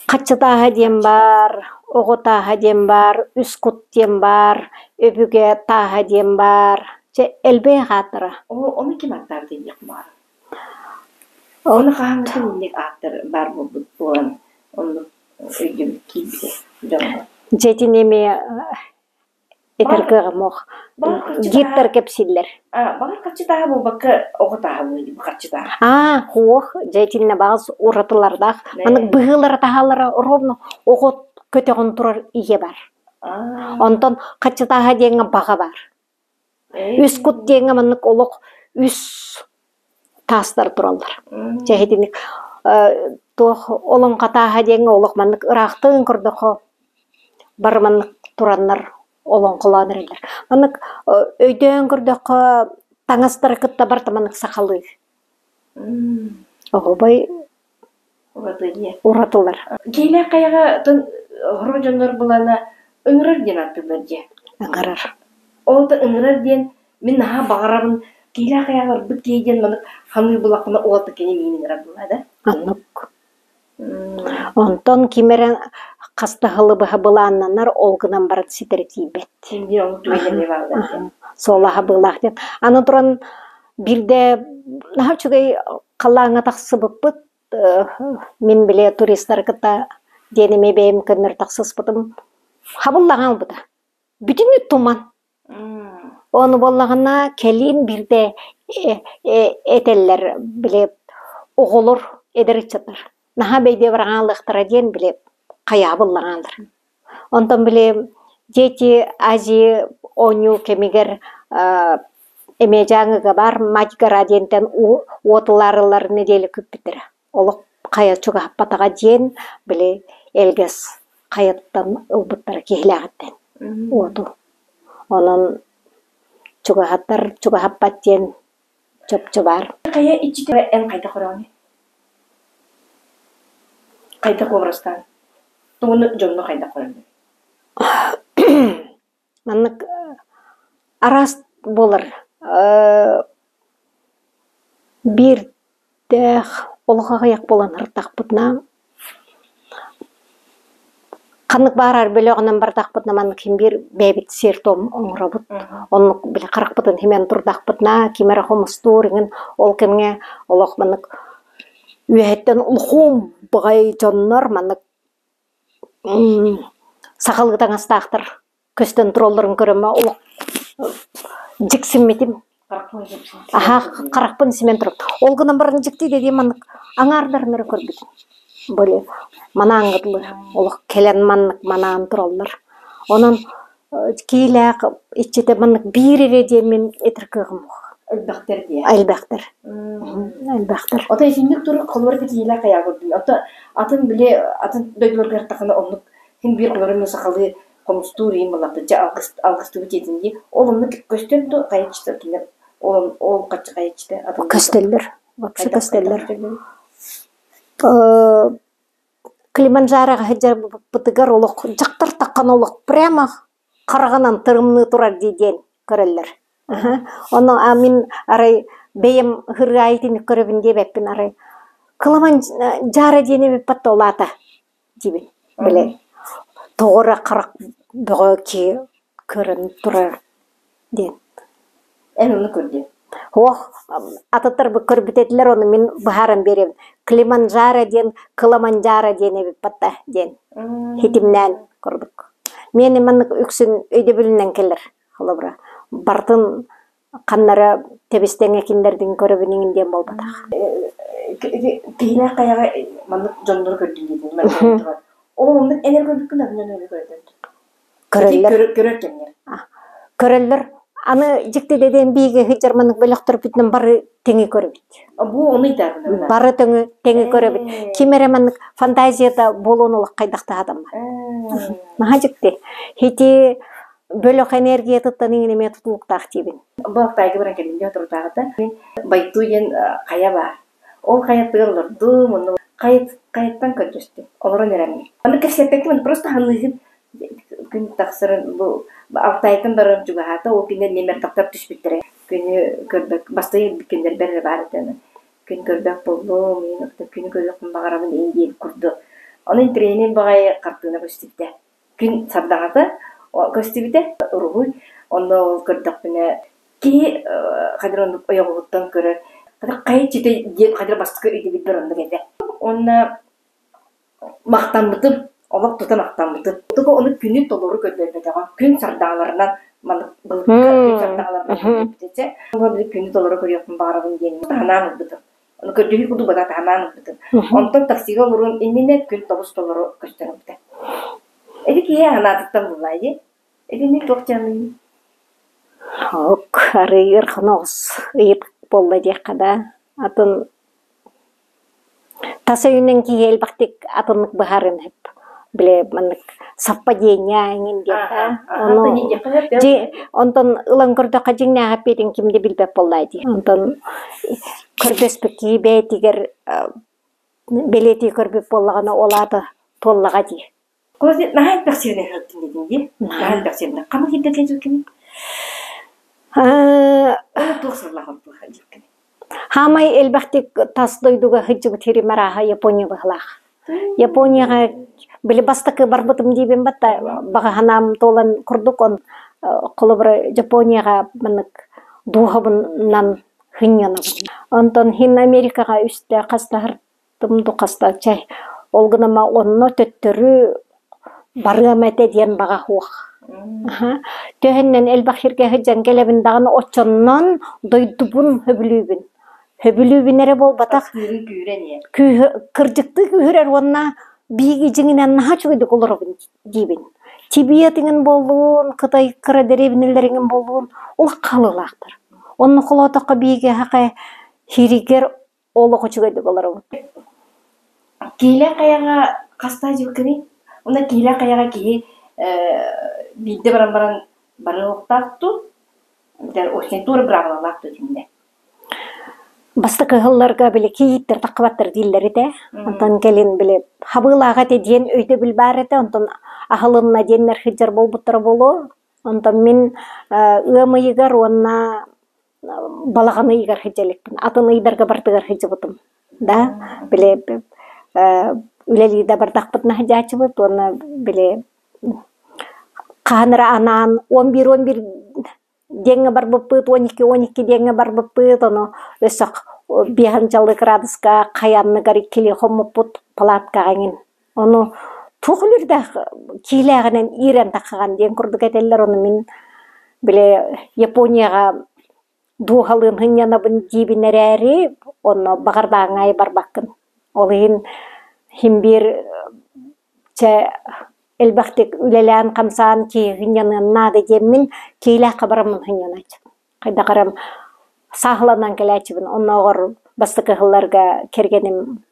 Хаччы тааһа диэн баар, оҕо тааһа диэн баар, үс кут диэн баар, өбүгэ тааһа диэн баар. Чэ, элбэх ааттара. Ону ким ааттаабыт диэх баар. Ону хаһааҥҥыттан инник ааттар баар буолбут буолан оннук өйдөбүл киирбитэ дьоҥҥо. Дьэ итини эмиэ этэр кыаҕым ох. Гидтар кэпсииллэр. Баҕар харчы тааһа буолбакка оҕо тааһа буолуо харчы тааһа. Аа, хуох, дьэ итиннэ баҕас уратылардаах. Маннык быһыылара таһаалара ровно оҕо көтөҕөн турар ийэ бар. Онтон харчы тааһа диэҥҥэ баҕа бар. Үс кут диэҥҥэ маннык олох үс таастар тураллар. Чэ итинник туох олоҥхо тааһа диэҥҥэ олох маннык ыраахтыын көрдөххө бары маннык тураннар олоҥхолоон эрэллэр. Маннык өйдөөн көрдөххө таҥастара кытта барыта маннык сахалыы. Оһуобай уратылар. Киилээх хайаҕа хоро дьоннор булана ыҥырар диэн ааттыыллар дии. Ыҥырар. Ол да ыҥырар диэн мин наһаа баҕарабын киилээх хайаҕа барбыт киһи диэн маннык ханыы булаххына ол да кини миин ыҥырар буолла да. Оннук. Онтон ким эрэ хаста сылы быһа былааннанар, ол гынан баран ситэри тиийбэт. Диэн ол түгэннэр бааллар диэн. Суолаһа быылаах диэн. Аны туран. Биирдэ наһаа үчүгэй халлааҥҥа тахсыбыппыт. Мин били туристары кытта диэн эмиэ бэйэм көннөрү тахсыспытым. Хабыллаҕа ылбыта. Бүтүннүү туман. Ону буоллаҕына кэлин биирдэ этэллэр били оҕолор эдэр ыччаттар наһаа бэйдиэ бараҥаалыахтара диэн били хайаабыллаҕаалар. Онтон били Дети Азии оонньуу кэмигэр эмиэ Дьааҥыга баар Мать гора диэнтэн уот ылаарыллар нэдиэлэ күүппүттэрэ. Олох хайа чугаһаппатаҕа диэн били Элгэс хайаттан ылбыттара киһилээҕиттэн уоту. Онон чугаһатар чугаһаппат диэн чопчу баар. Хайа иччитэ эн хайдах көрөҕүнүй? Хайдах образтаан? Тугуну дьонно хайдах көрөллөр? Маннык араас буолар. Биирдээх олох аҕыйах буолан ырыттахпытына, ханнык баарар бөлөҕүнэн бардахпытына маннык син биир бэйэбит сиэр-туом оҥоробут. Оннук били харахпытын симэн турдахпытына, ким эрэ хомустуур иҥин ол кэмҥэ олох маннык үөһэттэн улахуун баҕайы дьоннор маннык сахалыы таҥастаахтар көстөн туралларын көрөммө олох дьиксиммитим. Аһаа харахпын симэн турар. Ол гынан баран дьикти диэн маннык аҥаардарын эрэ көрбүтүм. Были манааҥҥа дылы олох кэлэн маннык манаан тураллар. Онон киилээх иччитэ маннык биир эрэ диэммин этэр кыаҕым суох. Элбэхтэр диэ. Элбэхтэр. Элбэхтэр. Ото итинник турук холобур ити киилээх хайаа көрдүм. Ото атын били атын дойдуларга ыртахына оннук син биир холобур сахалыы хомустуур иин буллахта дьэ алгыс алгыстыбыт диэтин дии. Ол оннук көстөн ду хайаччыта кинилэр ол ол хаччы хайаччыта атын Көстөллөр. Вообще хайдах хайдах көстөллөр. көстөллөр? Килиманджароҕа сылдьарбытыгар олох дьахтар таххан олох прямо хараҕынан тырымныы турар дии диэн көрөллөр. Ону а мин арай бэйэм ырыа итинник көрөбүн диэбэппин арай Килиманджаро диэн эбиппат да ол аата диибин. Били тоҕо эрэ харах бөҕө киһи көрөн турар диэн. Эн ону көрдүн. Ох, атыттар көрбүт этилэр, ону мин быһааран биэрэбин. Килиманджаро диэн Кыламанджаро диэн эбиппат да диэн хитимнээн курдук. Миэнэ маннык үксүн өйдөбүлүнэн кэлэр холобура. Барытын ханнара тэбистэҥэ кинилэрдин көрөбүн иҥин диэн буолбатах. Киһилээх хайаҕа маннык дьоннору көрдүн диэтин. Ол оннук эн эрэ көрбүккүн атын дьону эмиэ көрдүн. Көрөллөр. Көрөр кэмҥэр. Көрөллөр. Аны дьиктидэ диэн биһиги сылдьар маннык бөлөхтөрбүтүнэн бары тэҥи көрөбүт. Бу ону ыйдарбын. Бары тэҥи тэҥи көрөбүт. Ким эрэ маннык фантазията буолуон олох хайдахтаатаммат. Наһаа дьикти. Ити бөлөх энергиятыттан иҥин эмиэ тутулуктаах диибин. Бу Алтайга баран кэллим дии соторутааҕыта. Байту диэн хайа баар. Ол хайатыгар олордум, онно хайаттан көрдөстүм, олорон эрэммин. Аны кэпсэппэккэ просто ханыыһын күн тахсарын бу Алтайтан барарым чугаһаата, ол күннэр ньэмэртахтар түспүттэрэ. Күнү көрбөк, бастайы күннэрбэр эрэ баар этэ. Күн көрбөт буоллум, күнү көрүөхпүн баҕарабын ин диэбит курдук. Ону интэриэһинэй баҕайы хартыына көстүбүтэ. Күн сардаҥата көстүбүтэ, уруһуй. Онно ол көрдөхпүнэ киһи хадыр оннук ойоҕоһуттан көрөр хайа иччитэ диэн хадыр бастакы өйдөбүлбэр оннук этэ. Уонна махтаммытым, олох тута махтаммытым. Туга ону күнү толору көрдөрбөтөҕө. Күн сардаҥаларынан маннык былыкка күн сардаҥаларынан көрдөрбүтэ. Күнү толору көрүөхпүн баҕарабын диэн таһынаан ылбытым. Ону көрдөһүү курдук бата таһынаан ылбытым. Онтон таксига олоруом иннинэ күн тобус толору көстөн ылбыта. Ити киһи анаатыттан буллаа дии. Итини туох дьаныый? Ок, арыый ыарахан оҕус ыйыт буолла диэххэ да, атын тас өйүнэн киһи элбэхтик атыннык быһаарыан сөп. Били маннык совпадение эҥин диэн да. Ону дьи онтон ылан көрдөххө дьиҥнээх эппиэтин ким да билбэт буоллаа дии. Онтон көрдөспүт киһи бэйэтигэр бэлиэтии көрбүт буоллаҕына ол аата туоллаҕа дии. Наһаа элбэх сиринэн сырыттым диэтиҥ дии. Наһаа элбэх сиринэн. Ханна киирдэ дьүккүнүй? Ол туох сыллаах дьүккүнүй? Хаамай элбэхтик тас дойдуга сылдьыбыт сирим арааһа Япония быһыылаах. Японияҕа били бастакы барбытым диибин батта баҕа санаам туолан курдук он холобура Японияҕа маннык дууһабынан. Сынньанабын. Онтон иһин Америкаҕа үстэ хастаһартым ду хаста чай ол гынан онно төттөрү барыам этэ диэн баҕа суох. Төһөннөн элбэх сиргэ сылдьан кэлэбин даҕаны оччоннон дойдубун сөбүлүүбүн. Сөбүлүүбүн эрэ буолбатах кырдьыктыы күүһүрэр уонна биһиги дьиҥинэн наһаа үчүгэйдик олоробун диибин. Тибет иҥин буоллун, Кытай кыра дэриэбинэлэр иҥин буоллун, олох хаалыылаахтар. Онно холоотоххо биһиги эһэхэ сиригэр олох үчүгэйдик олоробут. Киилэ хайаҕа хаста дьылкыный? Уонна киилэ хайаҕа киһи биирдэ баран баран барыахтаах дуу? Туора быраабылалаах дуу итиннэ? Бастакы ыһылларга били кийииттэр таххыбаттар дииллэр этэ. Онтон кэлин били хабыылаах этэ диэн өйдөбүл баар этэ. Онтон аһылынна диэннэр сылдьар буолбуттара буолуо. Онтон мин ыам ыйыгар уонна балаҕан ыйыгар сылдьа иликпин. Атын ыйдарга барытыгар сылдьыбытым. Да, били үлэлии да бардахпытына сылдьааччыбыт уонна били хаһан эрэ анаан 11-11 диэҥҥэ барбыппыт, 12-12 диэҥҥэ барбыппыт, ону өссө биэһинчалыы кыраадыска хайа анныгар иккилии хоммуппут палаткаҕа эҥин. Ону туох үлүрдээх киилээҕинэн иирэн таххаҕын диэн курдук этэллэр, ону мин били Японияҕа дууһалыын сынньанабын диибин эрээри, онно баҕардааҥҥа аайы барбаккын. Ол иһин син биир чэ элбэхтик үлэлээн-хамсаан киһи сынньаныан наада диэммин киилээххэ бараммын сынньанааччыбын. Хайдах эрэ сааһыланан кэлээччибин. Оннооҕор бастакы сылларга кэргэним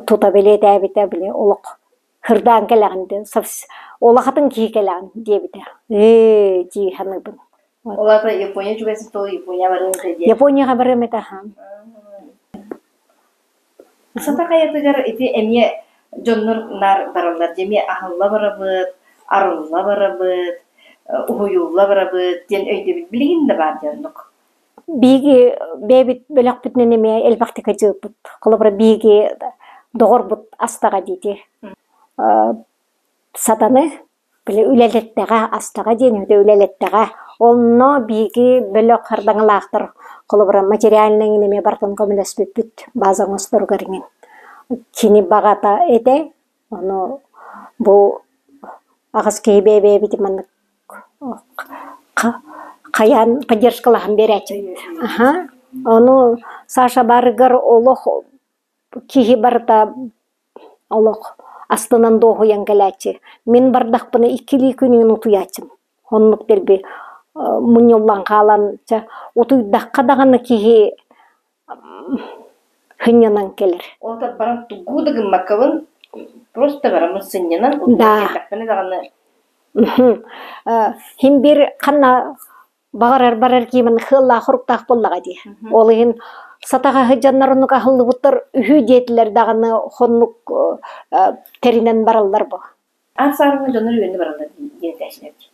тута бэлиэтээбитэ, били олох һырдаан кэлэҕин диэн, улахатын киһи кэлэҕин диэбитэ. Ээ дии саныыбын. Ол аата Япония үчүгэй тыл Япония барыам этэ диэн. Японияҕа барыам этэ аһаан. Сата хайатыгар ити эмиэ дьоннор наар бараллар дии, эмиэ аһылла барабыт, арылла барабыт, уһуйулла барабыт диэн өйдөбүл билигин да баар дии оннук. Биһиги бэйэбит бөлөхпүтүнэн эмиэ элбэхтик сылдьыбыппыт. Холобура, биһиги доҕорбут астаҕа диити. Сатаны Били үлэлэттэҕэ, астаҕа диэн үһү үлэлэттэҕэ. Онно биһиги бөлөх хардаҥалаахтар холобура материальнай эҥин эмиэ барытын көмөлөспүппүт база оҥосторугар иҥин. Кини баҕата этэ, ону бу аҕыс киһи бэйэ-бэйэбитин маннык хайаан поддержкалаһан биэрээччибит. Аһа. Ону Саша барыгар олох киһи барыта Олох астынан дуоһуйан кэлээччи. Мин бардахпына иккилии күнүн утуйааччым. Оннук дэлби мунньуллан хаалан, чэ, утуйдахха даҕаны киһи сынньанан кэлэр. Ол баран тугу да гыммаккабын, просто бараммын сынньанан, утуйан кэллэхпинэ даҕаны Син биир ханна Баҕарар барар киимин хыаллаах-хоруктаах буоллаҕа дии. Ол иһин сатаҕа сылдьаннар оннук аһыллыбыттар үһү диэтилэр даҕаны хоннук тэринэн бараллар бу. Аар саарыҥҥа дьоннор үөрэнэ бараллар диэн этээччилэр дии.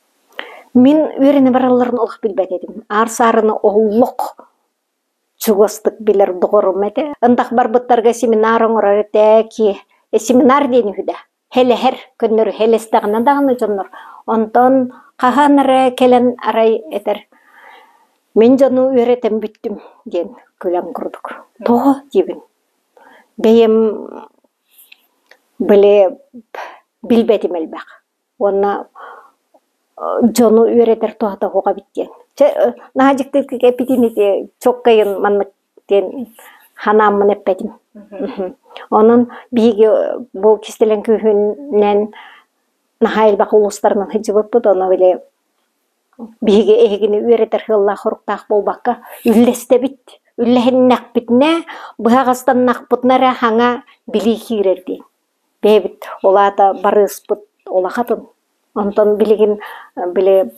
Мин үөрэнэ баралларын олох билбэт этим. Аар саарыны олох чугастык билэр доҕорум этэ. Ындах барбыттарга семинар оҥорор этэ, ки семинар диэн үһү да. Хэлэһэр, көннөрү хэлэстэҕинэ даҕаны дьоннор. Онтон хаһан эрэ кэлэн арай этэр: «Мин дьону үөрэтэн бүттүм» диэн күлэн курдук. «Тоҕо?» диибин. Бэйэм били билбэтим элбэх. Уонна дьону үөрэтэр туһата суох эбит диэн. Чэ, наһаа дьиктитик эппитин ити чуоккайын маннык диэн ханааммын эппэтим. Онон биһиги бу кистэлэҥ күүһүнэн наһаа элбэх улуустарынан сылдьыбыппыт, ону били биһиги эһигини үөрэтэр сыаллаах-соруктаах буолбакка үллэстэбит. Үллэһиннэхпитинэ, быһаҕастаннахпытына эрэ хаҥа билии киирэр диэн. Бэйэбит ол аата барыыспыт улахатын. Онтон билигин били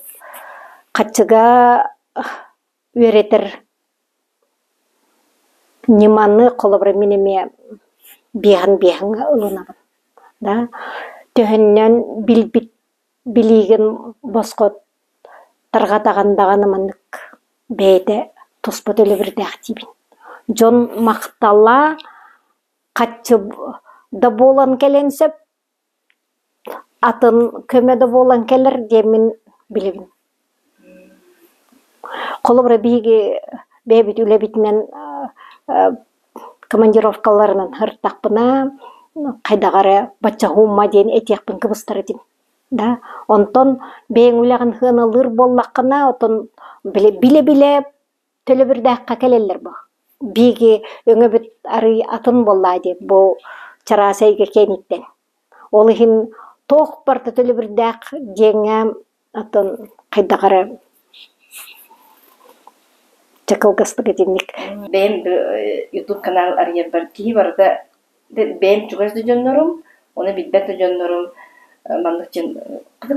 хаччыга үөрэтэр ньыманы холобура мин эмиэ биэһэн-биэһэҥҥэ ылынабын. Да төһөннөн билбит билиигин босхо тарҕатаҕын даҕаны маннык бэйэтэ туспа төлөбүрдээх диибин. Дьон махтала хаччы да буолан кэлэн сөп, атын көмө да буолан кэлэр диэммин билэбин. Холобура, биһиги бэйэбит үлэбитинэн командировкаларынан сырыттахпына хайдах эрэ бачча диэн этиэхпин кыбыстар этим да. Онтон бэйэҥ үлэҕин сыаналыыр буоллаххына, оттон билэ-билэ төлөбүрдээххэ кэлэллэр бу. Биһиги өҥөбүт арыый атын буоллаа дии бу чараас эйгэ киэниттэн. Ол иһин туох барыта төлөбүрдээх диэҥҥэ атын хайдах эрэ чэ кылгастык итинник. Бэйэм YouTube канал арыйарбар киһи барыта бэйэм чугас да дьоннорум, ону билбэт да дьоннорум маннык дьон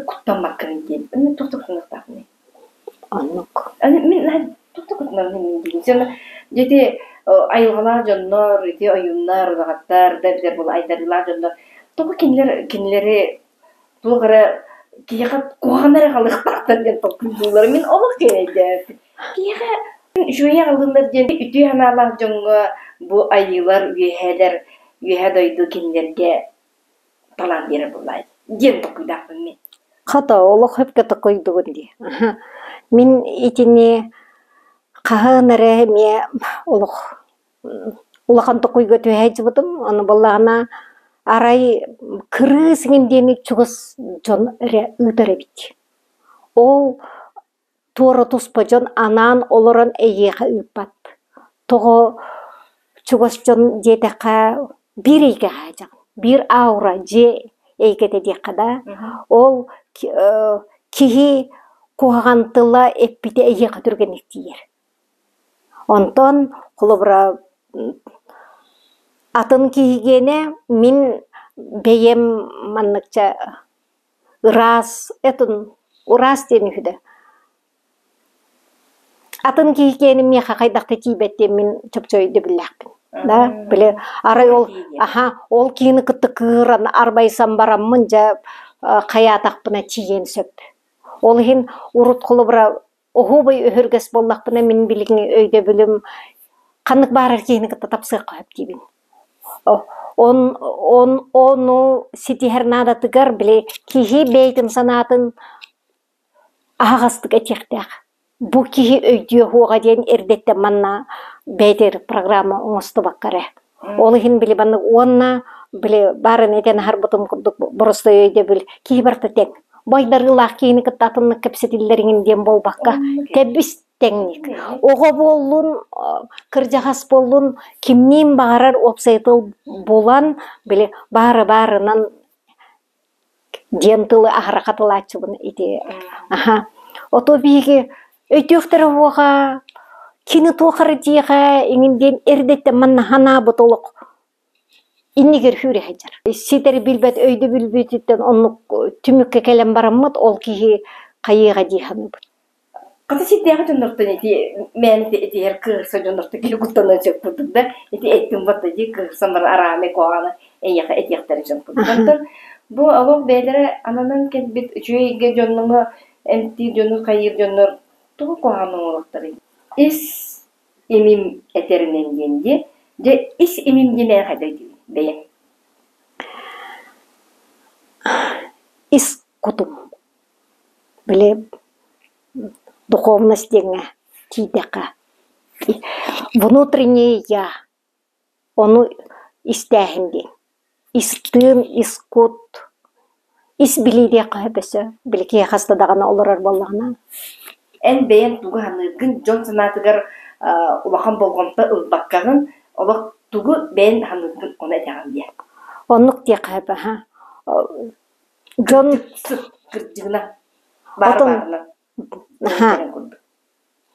куттаммаккын диэн. Туох да куттаныахтаахпыный? Оннук. Мин туох да куттанабын мин диибин. Дьэ ити айылҕалаах дьоннор, ити ойууннар, удаҕаттар да эбэтэр буолла айдарыылаах дьоннор тоҕо кинилэр кинилэри туох эрэ киһиэхэ куһаҕаны эрэ аҕалыахтаахтар диэн толкуйдууллар. Мин олох кэрэйдээбиппин. Киһиэхэ үчүгэйи аҕаллыннар диэн үтүө санаалаах дьоҥҥо бу айыылар, үөһээлэр, үөһээ дойду кинилэргэ талаан биэрэр буоллаҕай диэн толкуйдаахпын мин. Хата олох сөпкө толкуйдугун дии. Мин итини хаһан эрэ эмиэ олох улахан толкуйга түһэ сылдьыбытым. Ону буоллаҕына арай кырыыс иҥин диэни чугас дьон эрэ ыытар эбит. Ол туора туспа дьон анаан олорон эйиэхэ ыыппат. Тоҕо чугас дьон диэтэххэ биир эйгэҕэ сылдьаҕын, биир аура дьиэ эйгэтэ диэххэ да, ол киһи куһаҕан тыла эппитэ эйиэхэ түргэнник тиийэр. Онтон холобура атын киһигиэнэ мин бэйэм манныкча ыраас этин ыраас диэн үһү да атын киһи киэнин миэхэ хайдах да тиийбэт диэн мин чопчу өйдөбүллээхпин да били арай ол аха ол киһини кытта кыыран арбайсан бараммын дьэ хайаатахпына тиийиэн сөп ол иһин урут холобура оһуобай өһүргэс буоллахпына мин билигин өйдөбүлүм ханнык баарар киһини кытта тапсыахха сөп диибин Он, он, ону ситиһэр наадатыгар били киһи бэйэтин санаатын аһаҕастык этиэхтээх. Бу киһи өйдүө суоҕа диэн эрдэттэн манна бэйэтигэр программа оҥостубакка эрэ. Ол иһин били маннык уонна били баарын этэн аһарбытым курдук боростуой өйдөбүл киһи барыта тэҥ. Байдарыылаах киһини кытта атыннык кэпсэтиллэр иҥин диэн буолбакка тэбис тэҥник. Оҕо буоллун, кырдьаҕас буоллун, кимниин баҕарар уопсай тыл булан, били баары баарынан диэн тылы аһара хатылааччыбын ити. Аха. Ото биһиги өйдүөхтэрэ уоҕа, кини туох эрэ диэҕэ иҥин диэн эрдэттэн манна ханаабыт олох иннигэр сүүрэ сылдьар. Ситэри билбэт өйдөбүлбүтүттэн оннук түмүккэ кэлэн бараммыт ол киһи хайыаҕа дии саныыбыт. Хата сирдээҕи дьоннортон ити мээнэ этиһэр кыырса дьоннортон киһи куттаныан сөп курдук да ити эттим батта дии кыырсан баран араамай куһаҕаны эйиэхэ этиэхтэрин сөп курдук. Онтон бу олох бэйэлэрэ ананан кэлбит үчүгэй эйгэ дьоннуҥа эмтиир дьону хайыыр дьоннор тугу куһаҕаны оҥоруохтарый? Ис имим этэринэн диэн дии. Дьэ ис имим диэн эн хайдах диибин бэйэҥ? Ис кутум били духовность диэҥҥэ тиийдэххэ внутреннее я ону истээһин диэн ис тыын ис кут ис билии диэххэ сөп өссө били киһи хаста даҕаны олорор буоллаҕына Эн бэйэҥ тугу саныыргын дьон санаатыгар улахан болҕомто ылбаккаҕын олох тугу бэйэҥ саныыргын ону этэҕин диэн. Оннук диэххэ сөп аһа дьон Кырдьыгына баар отон баарынан аһа курдук.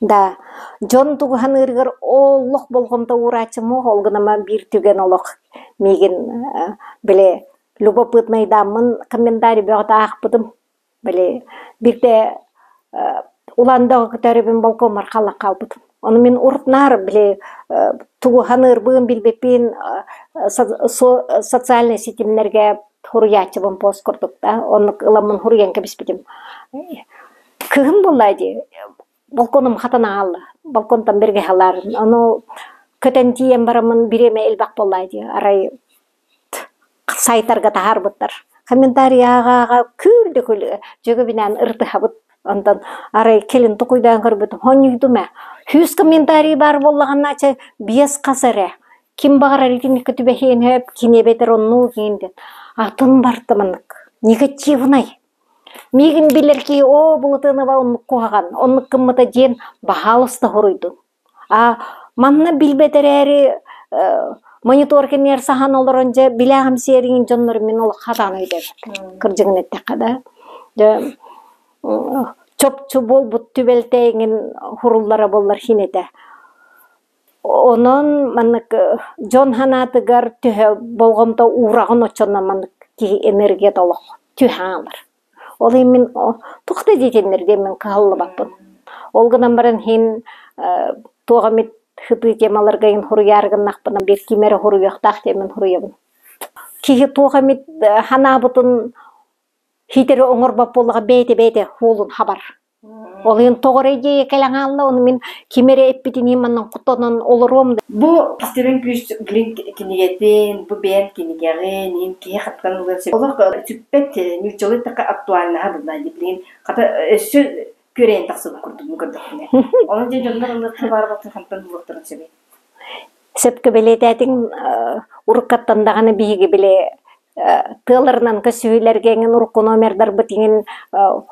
Да, дьон тугу саныырыгар олох болҕомто уурааччым ол гынан биир түгэн олох миигин били любопытнайдааммын комментарий бөҕөтө аахпытым. Били биирдэ Улан-Удэ көтөрүбүн балкоммар халлан хаалбытым. Ону мин урут наар били тугу саныырбын билбиппин социальнай ситимнэргэ суруйааччыбын пост курдук да оннук ыламмын суруйан кэбиспитим. Кыһын буолла дии балконум хатан аҕалла балконтан бэргэһэлэрин ону көтөн тиийэн бараммын бириэмэ элбэх буолла дии арай сайтарга таһаарбыттар комментарий ааҕа-ааҕа күл да күл дьөгүбүнээн ырытыһабыт. Онтон арай кэлин токуйдаан көрбүтүм, хонньуйдум ээ. Сүүс комментарий баар буоллаҕына, чэ, биэс хас эрэ. Ким баҕарар итинниккэ түбэһиэн сөп, кини эбэтэр оннук иһин диэн. Атын барда маннык негативнай. Миигин билэр киһи оо Былатыанова оннук куһаҕан, оннук гыммыта диэн баһаалыста хоруйдун. А манна билбэт эрээри монитор кэннигэр саһан олорон дьэ билээҕим сиэриҥин дьоннору мин олох хатаан өйдөөбөппүн. Кырдьыгын эттэххэ да. Дьэ чопчу буолбут түбэлтэ эҥин хуруллара буоллар хин этэ. Онон маннык дьон санаатыгар төһө болҕомто уураҕын оччонон маннык киһи энергията олох түһэ хаалар. Ол иһин мин туох да диэтиннэр диэн мин кыһаллыбаппын. Ол гынан баран иһин туох эмит сытыы темаларга иһин суруйаары гыннахпына биир ким эрэ суруйуохтаах диэн мин суруйабын. Киһи туох эмит санаабытын ситэри оҥорбот буоллаҕа бэйэтэ-бэйэтэ суолун хабар. Ол иһин тоҕо эрэ идея кэлэн хаалла, ону мин ким эрэ эппитинии манан куттанан олоруом да. Бу Кистэлэҥ күүс билин кинигэтин, бу бэйэм кинигэҕин, иһин киһи хаттан ылыан сөп. Олох сүппэт нууччалыы эттэххэ актуальнаһа буолла дии билигин хата өссө күөрэйэн тахсыбыт курдук көрдөхпүнэ. Онон дьэ дьоннор ылыахха баар хантан булуохтарын сөбүй? Сөпкө бэлиэтээтиҥ, уруккаттан даҕаны биһиги били тыаларынан көсүһүүлэргэ эҥин урукку номердарбыт иҥин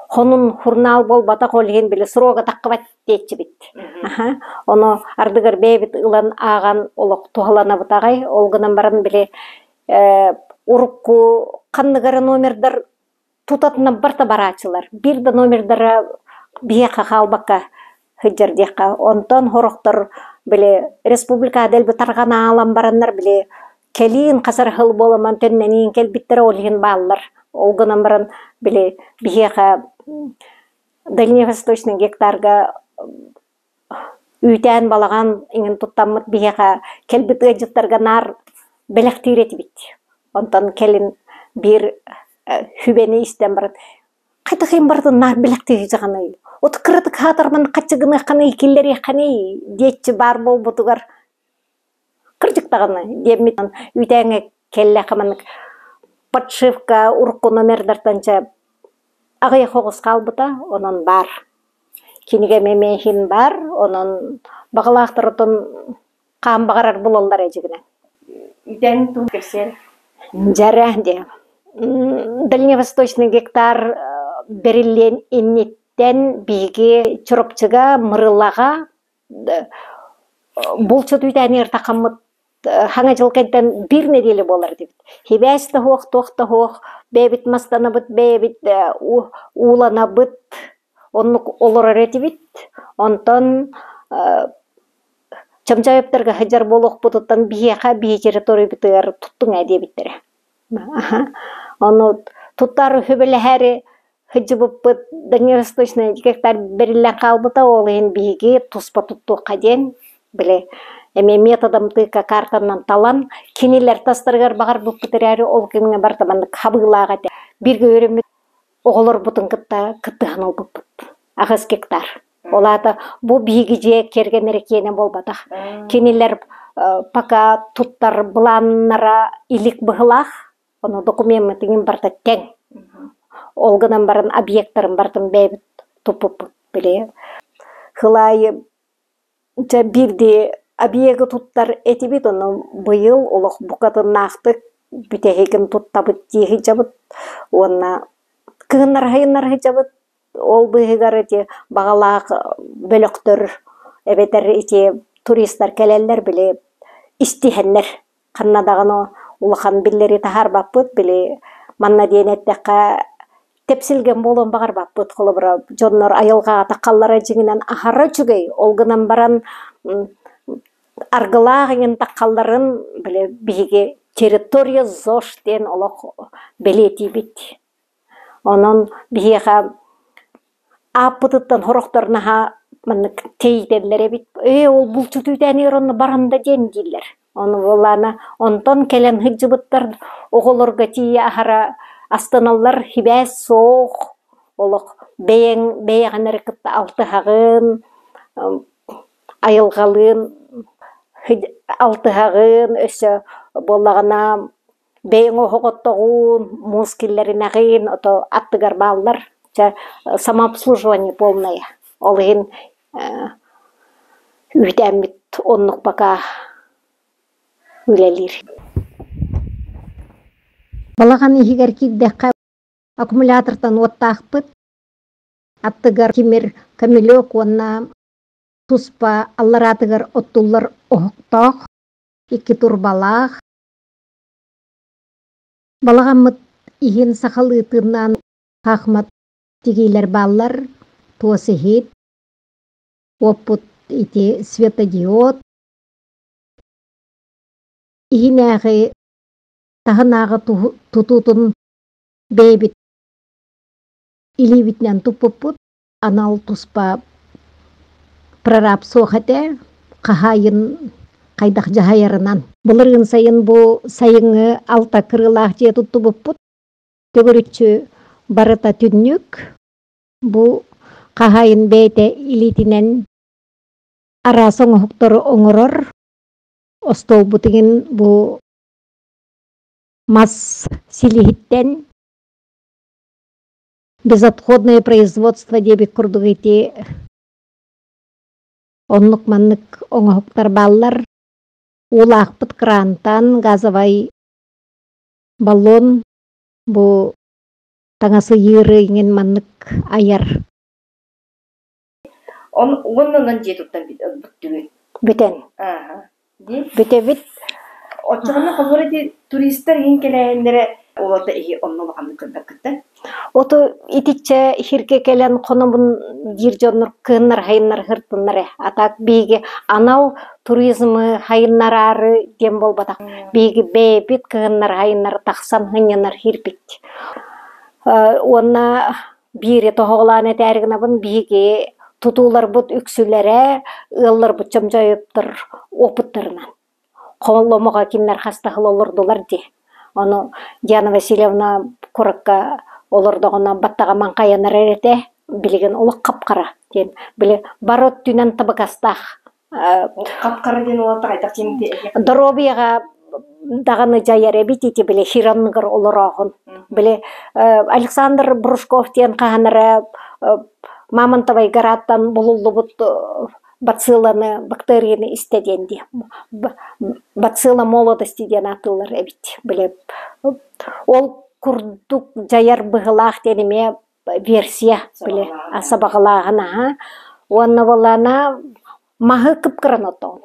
хонун хурнаал буолбатах ол иһин били срога таххыбат диэччибит. Аха. Ону ардыгар бэйэбит ылан ааҕан олох туһаланабыт аҕай. Ол гынан баран били урукку ханнык эрэ номердар тутатына барыта барааччылар. Биир да номердара биһиэхэ хаалбакка сылдьар диэххэ. Онтон сорохтор били республика дэлби тарҕанаалан бараннар били кэлиин хасар сыл буоламан төннөниин кэлбиттэрэ ол иһин бааллар. Ол гынан баран били биһиэхэ Дальневосточный гектарга үүтээн балаҕан иҥин туттаммыт биһиэхэ кэлбит ыалдьыттарга наар бэлэхтиир этибит. Онтон кэлин биир сүбэни истэн баран хайдах иһин барытын наар бэлэхтии сылдьаҕыный? От кыратык хаатармын хаччы гыныаххыный, киллэриэххиний диэччи баар буолбутугар Кырдьык даҕаны диэммит үүтээҥҥэ кэллэххэ маннык подшивка урукку номердартан чэ аҕыйах оҕус хаалбыта, онон баар. Кинигэм эмиэ иһин баар, онон баҕалаахтар отон хаан баҕарар булаллар эдьигинэн. Үүтээн туһун кэпсиэр. Дьэрэ диэ. Дальневосточный гектар бэриллиэн инниттэн биһиги Чурапчыга, Мырылаҕа булчут үүтээнигэр тахаммыт хаҥа дьыл кэнтэн биир нэдиэлэ буолар этибит. Хибээс да суох, туох да суох, бэйэбит мастанабыт, бэйэбит ууланабыт, оннук олорор этибит. Онтон Чамчаевтарга сылдьар буолуохпутуттан биһиэхэ биһи территориябытыгар туттуҥ ээ диэбиттэрэ. Ону туттар үбүлэһээри сылдьыбыппыт Дальневосточный гектар бэриллэн хаалбыта, ол иһин биһиги туспа туттуохха диэн били эмиэ методом тыка картанан талан кинилэр тастарыгар баҕарбыппыт эрээри ол кэмҥэ барыта маннык хабыылаах этэ. Бииргэ үөрэммит оҕолорбутун кытта кыттыһан ылбыппыт. Аҕыс гектар. Ол аата бу биһиги дьиэ кэргэн эрэ киэнэ буолбатах. Кинилэр пока туттар былааннара илик быһылаах, ону докумеммытын барыта тэҥ. Ол гынан баран объектарын барытын бэйэбит туппуппут били. Хылаайы дьэ биирдии объегы туттар этибит, ону быйыл олох букатыннаахтык бүтэһигин туттабыт дии сылдьабыт уонна кыһыннарыһайыннара сылдьабыт. Ол быыһыгар ити баҕалаах бөлөхтөр эбэтэр ити туристар кэлэллэр били истиһэннэр ханна даҕаны улахан биллэрии таһаарбаппыт били манна диэн эттэххэ тэпсилгэн буолуон баҕарбаппыт холобура дьоннор айылҕаҕа таххаллара дьиҥинэн аһара үчүгэй ол гынан баран аргылаах иҥин таххалларын били биһиги территория ЗОЖ диэн олох бэлиэтиибит. Онон биһиэхэ ааппытыттан сорохтор наһаа маннык тэйитэллэр эбит. Ээ ол булчут үүтээнигэр онно баран да диэн дииллэр. Ону буоллаҕына онтон кэлэн сылдьыбыттар оҕолорго тиийэ аһара астыналлар, сибээс суох, олох бэйэҥ бэйэҕин эрэ кытта алтыһаҕын, айылҕалыын алтыһаҕын, өссө буоллаҕына бэйэҥ оһоҕоттоҕун, муус киллэринэҕин, ото аттыгар бааллар. Чэ, самообслуживание полное. Ол иһин үүтээммит оннук пока үлэлиир. Балаҕан иһигэр киирдэххэ аккумулятортан уоттаахпыт, аттыгар тимир камелек уонна туспа аллараатыгар оттуллар оһохтоох, икки турбалаах. Балаҕаммыт иһин сахалыытынан хахмат тигиилэр бааллар, туос иһит, уоппут ити светодиод, иһинээҕи таһынааҕы тутуутун бэйэбит илиибитинэн туппуппут, анал туспа прораб суох этэ, хаһаайын хайдах дьаһайарынан. Былырыын сайын бу сайыҥҥы алта кырыылаах дьиэ туттубуппут. Төгүрүччү барыта түннүк. Бу хаһаайын бэйэтэ илиитинэн араас оҥоһуктары оҥорор. Остуолбут иҥин бу мас силиһиттэн безотходное производство диэбит курдук ити оннук маннык оҥоһуктар бааллар. Уулаахпыт крантан газовай баллон бу таҥас ыйыыры иҥин маннык айар. Уонна дьиэ туттан бүттүгүт? Бүтэн. Бүтэбит. Оччоҕуна холобура ити туристар иһин кэлээһиннэрэ олордо иһи онно улаханнык көрбөккүт Ото итиччэ иһиргэ кэлэн хономун диир дьоннор кыһыннар хайыннар һыртыннар э. А так биһиги анал туризмы хайыннараары диэн буолбатах. Биһиги бэйэбит кыһыннар хайыннар тахсан сынньанар иһирбит. Уонна биири тоһоҕолоон этээри гынабын биһиги тутууларбыт үксүлэрэ ыалларбыт чомчойуптар опыттарынан. Холломоҕо кинилэр хастаһыл олордулар дии. Ону Диана Васильевна куракка олордоҕуна баттаҕа маҥхайанар эрэ этэ, билигин олох хап-хара диэн. Били бары өттүнэн табыгастаах. Хап-хара диэн уолаттар хайдах диэн Доруобуйаҕа даҕаны дьайар эбит ити били хиранныгар олорооһун. Били Александр Брушков диэн хаһан эрэ Мамонтовай гарааттан булуллубут бацилланы, бактерияны истэ диэн дии. Бацилла молодости диэн ааттыыллар эбит. Били ол курдук дьайар быһылаах диэн эмиэ версия били сабаҕалааһын аһа. Уонна буоллаана маһы кып-кыран оттоҕун.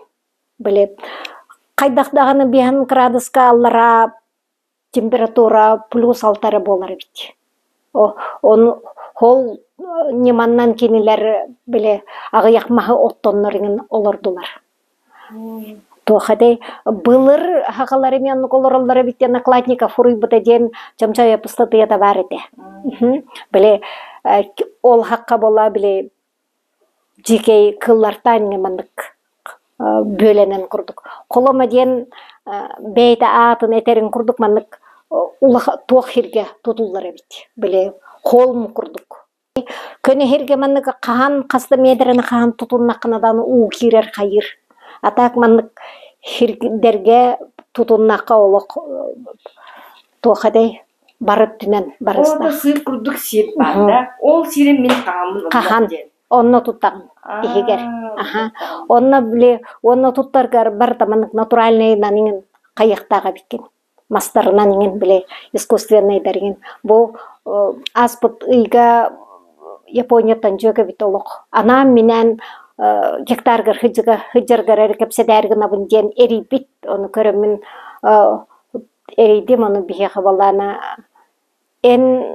Били хайдах даҕаны биэһэн кыраадыска аллараа температура плюс алта эрэ буолар эбит. Ону ол ньыманнан кинилэр били аҕыйах маһы оттоннор иҥин олордулар. Туох этэй былыр аҕалар эмиэ оннук олороллор эбит диэн Накладников суруйбута диэн Чамчайап ыстатыйата баар этэ. Били ол хахха буола били дьиикэй кыллартаан иҥэ маннык бүөлэнэн курдук. Холомо диэн бэйэтэ аатын этэрин курдук маннык улахан туох сиргэ тутуллар эбит. Били холм курдук. Көнө сиргэ маннык хаһан хас да миэтэрэни хаһан тутуннаххына даҕаны уу киирэр хайыыр. А так маннык сирдэргэ тутуннахха олох туох этэй бары өттүнэн барыстаах. Ол сыыр курдук сир баар да, ол сири мин хаһаммын Хаһан онно туттаҕын иһигэр. Аха. Онно били онно туттаргар барыта маннык натуральныйынан иҥин хайыахтаах эбиккин. Мастарынан иҥин били искусственныйдар иҥин. Бу ааспыт ыйга Японияттан дьүөгэбит олох анаан-минээн гектаргар сылдьаргар эрэ кэпсэтээри гынабын диэн эрийбит. Ону көрөммүн Эрийдим ону биһиэхэ буоллаҕына эн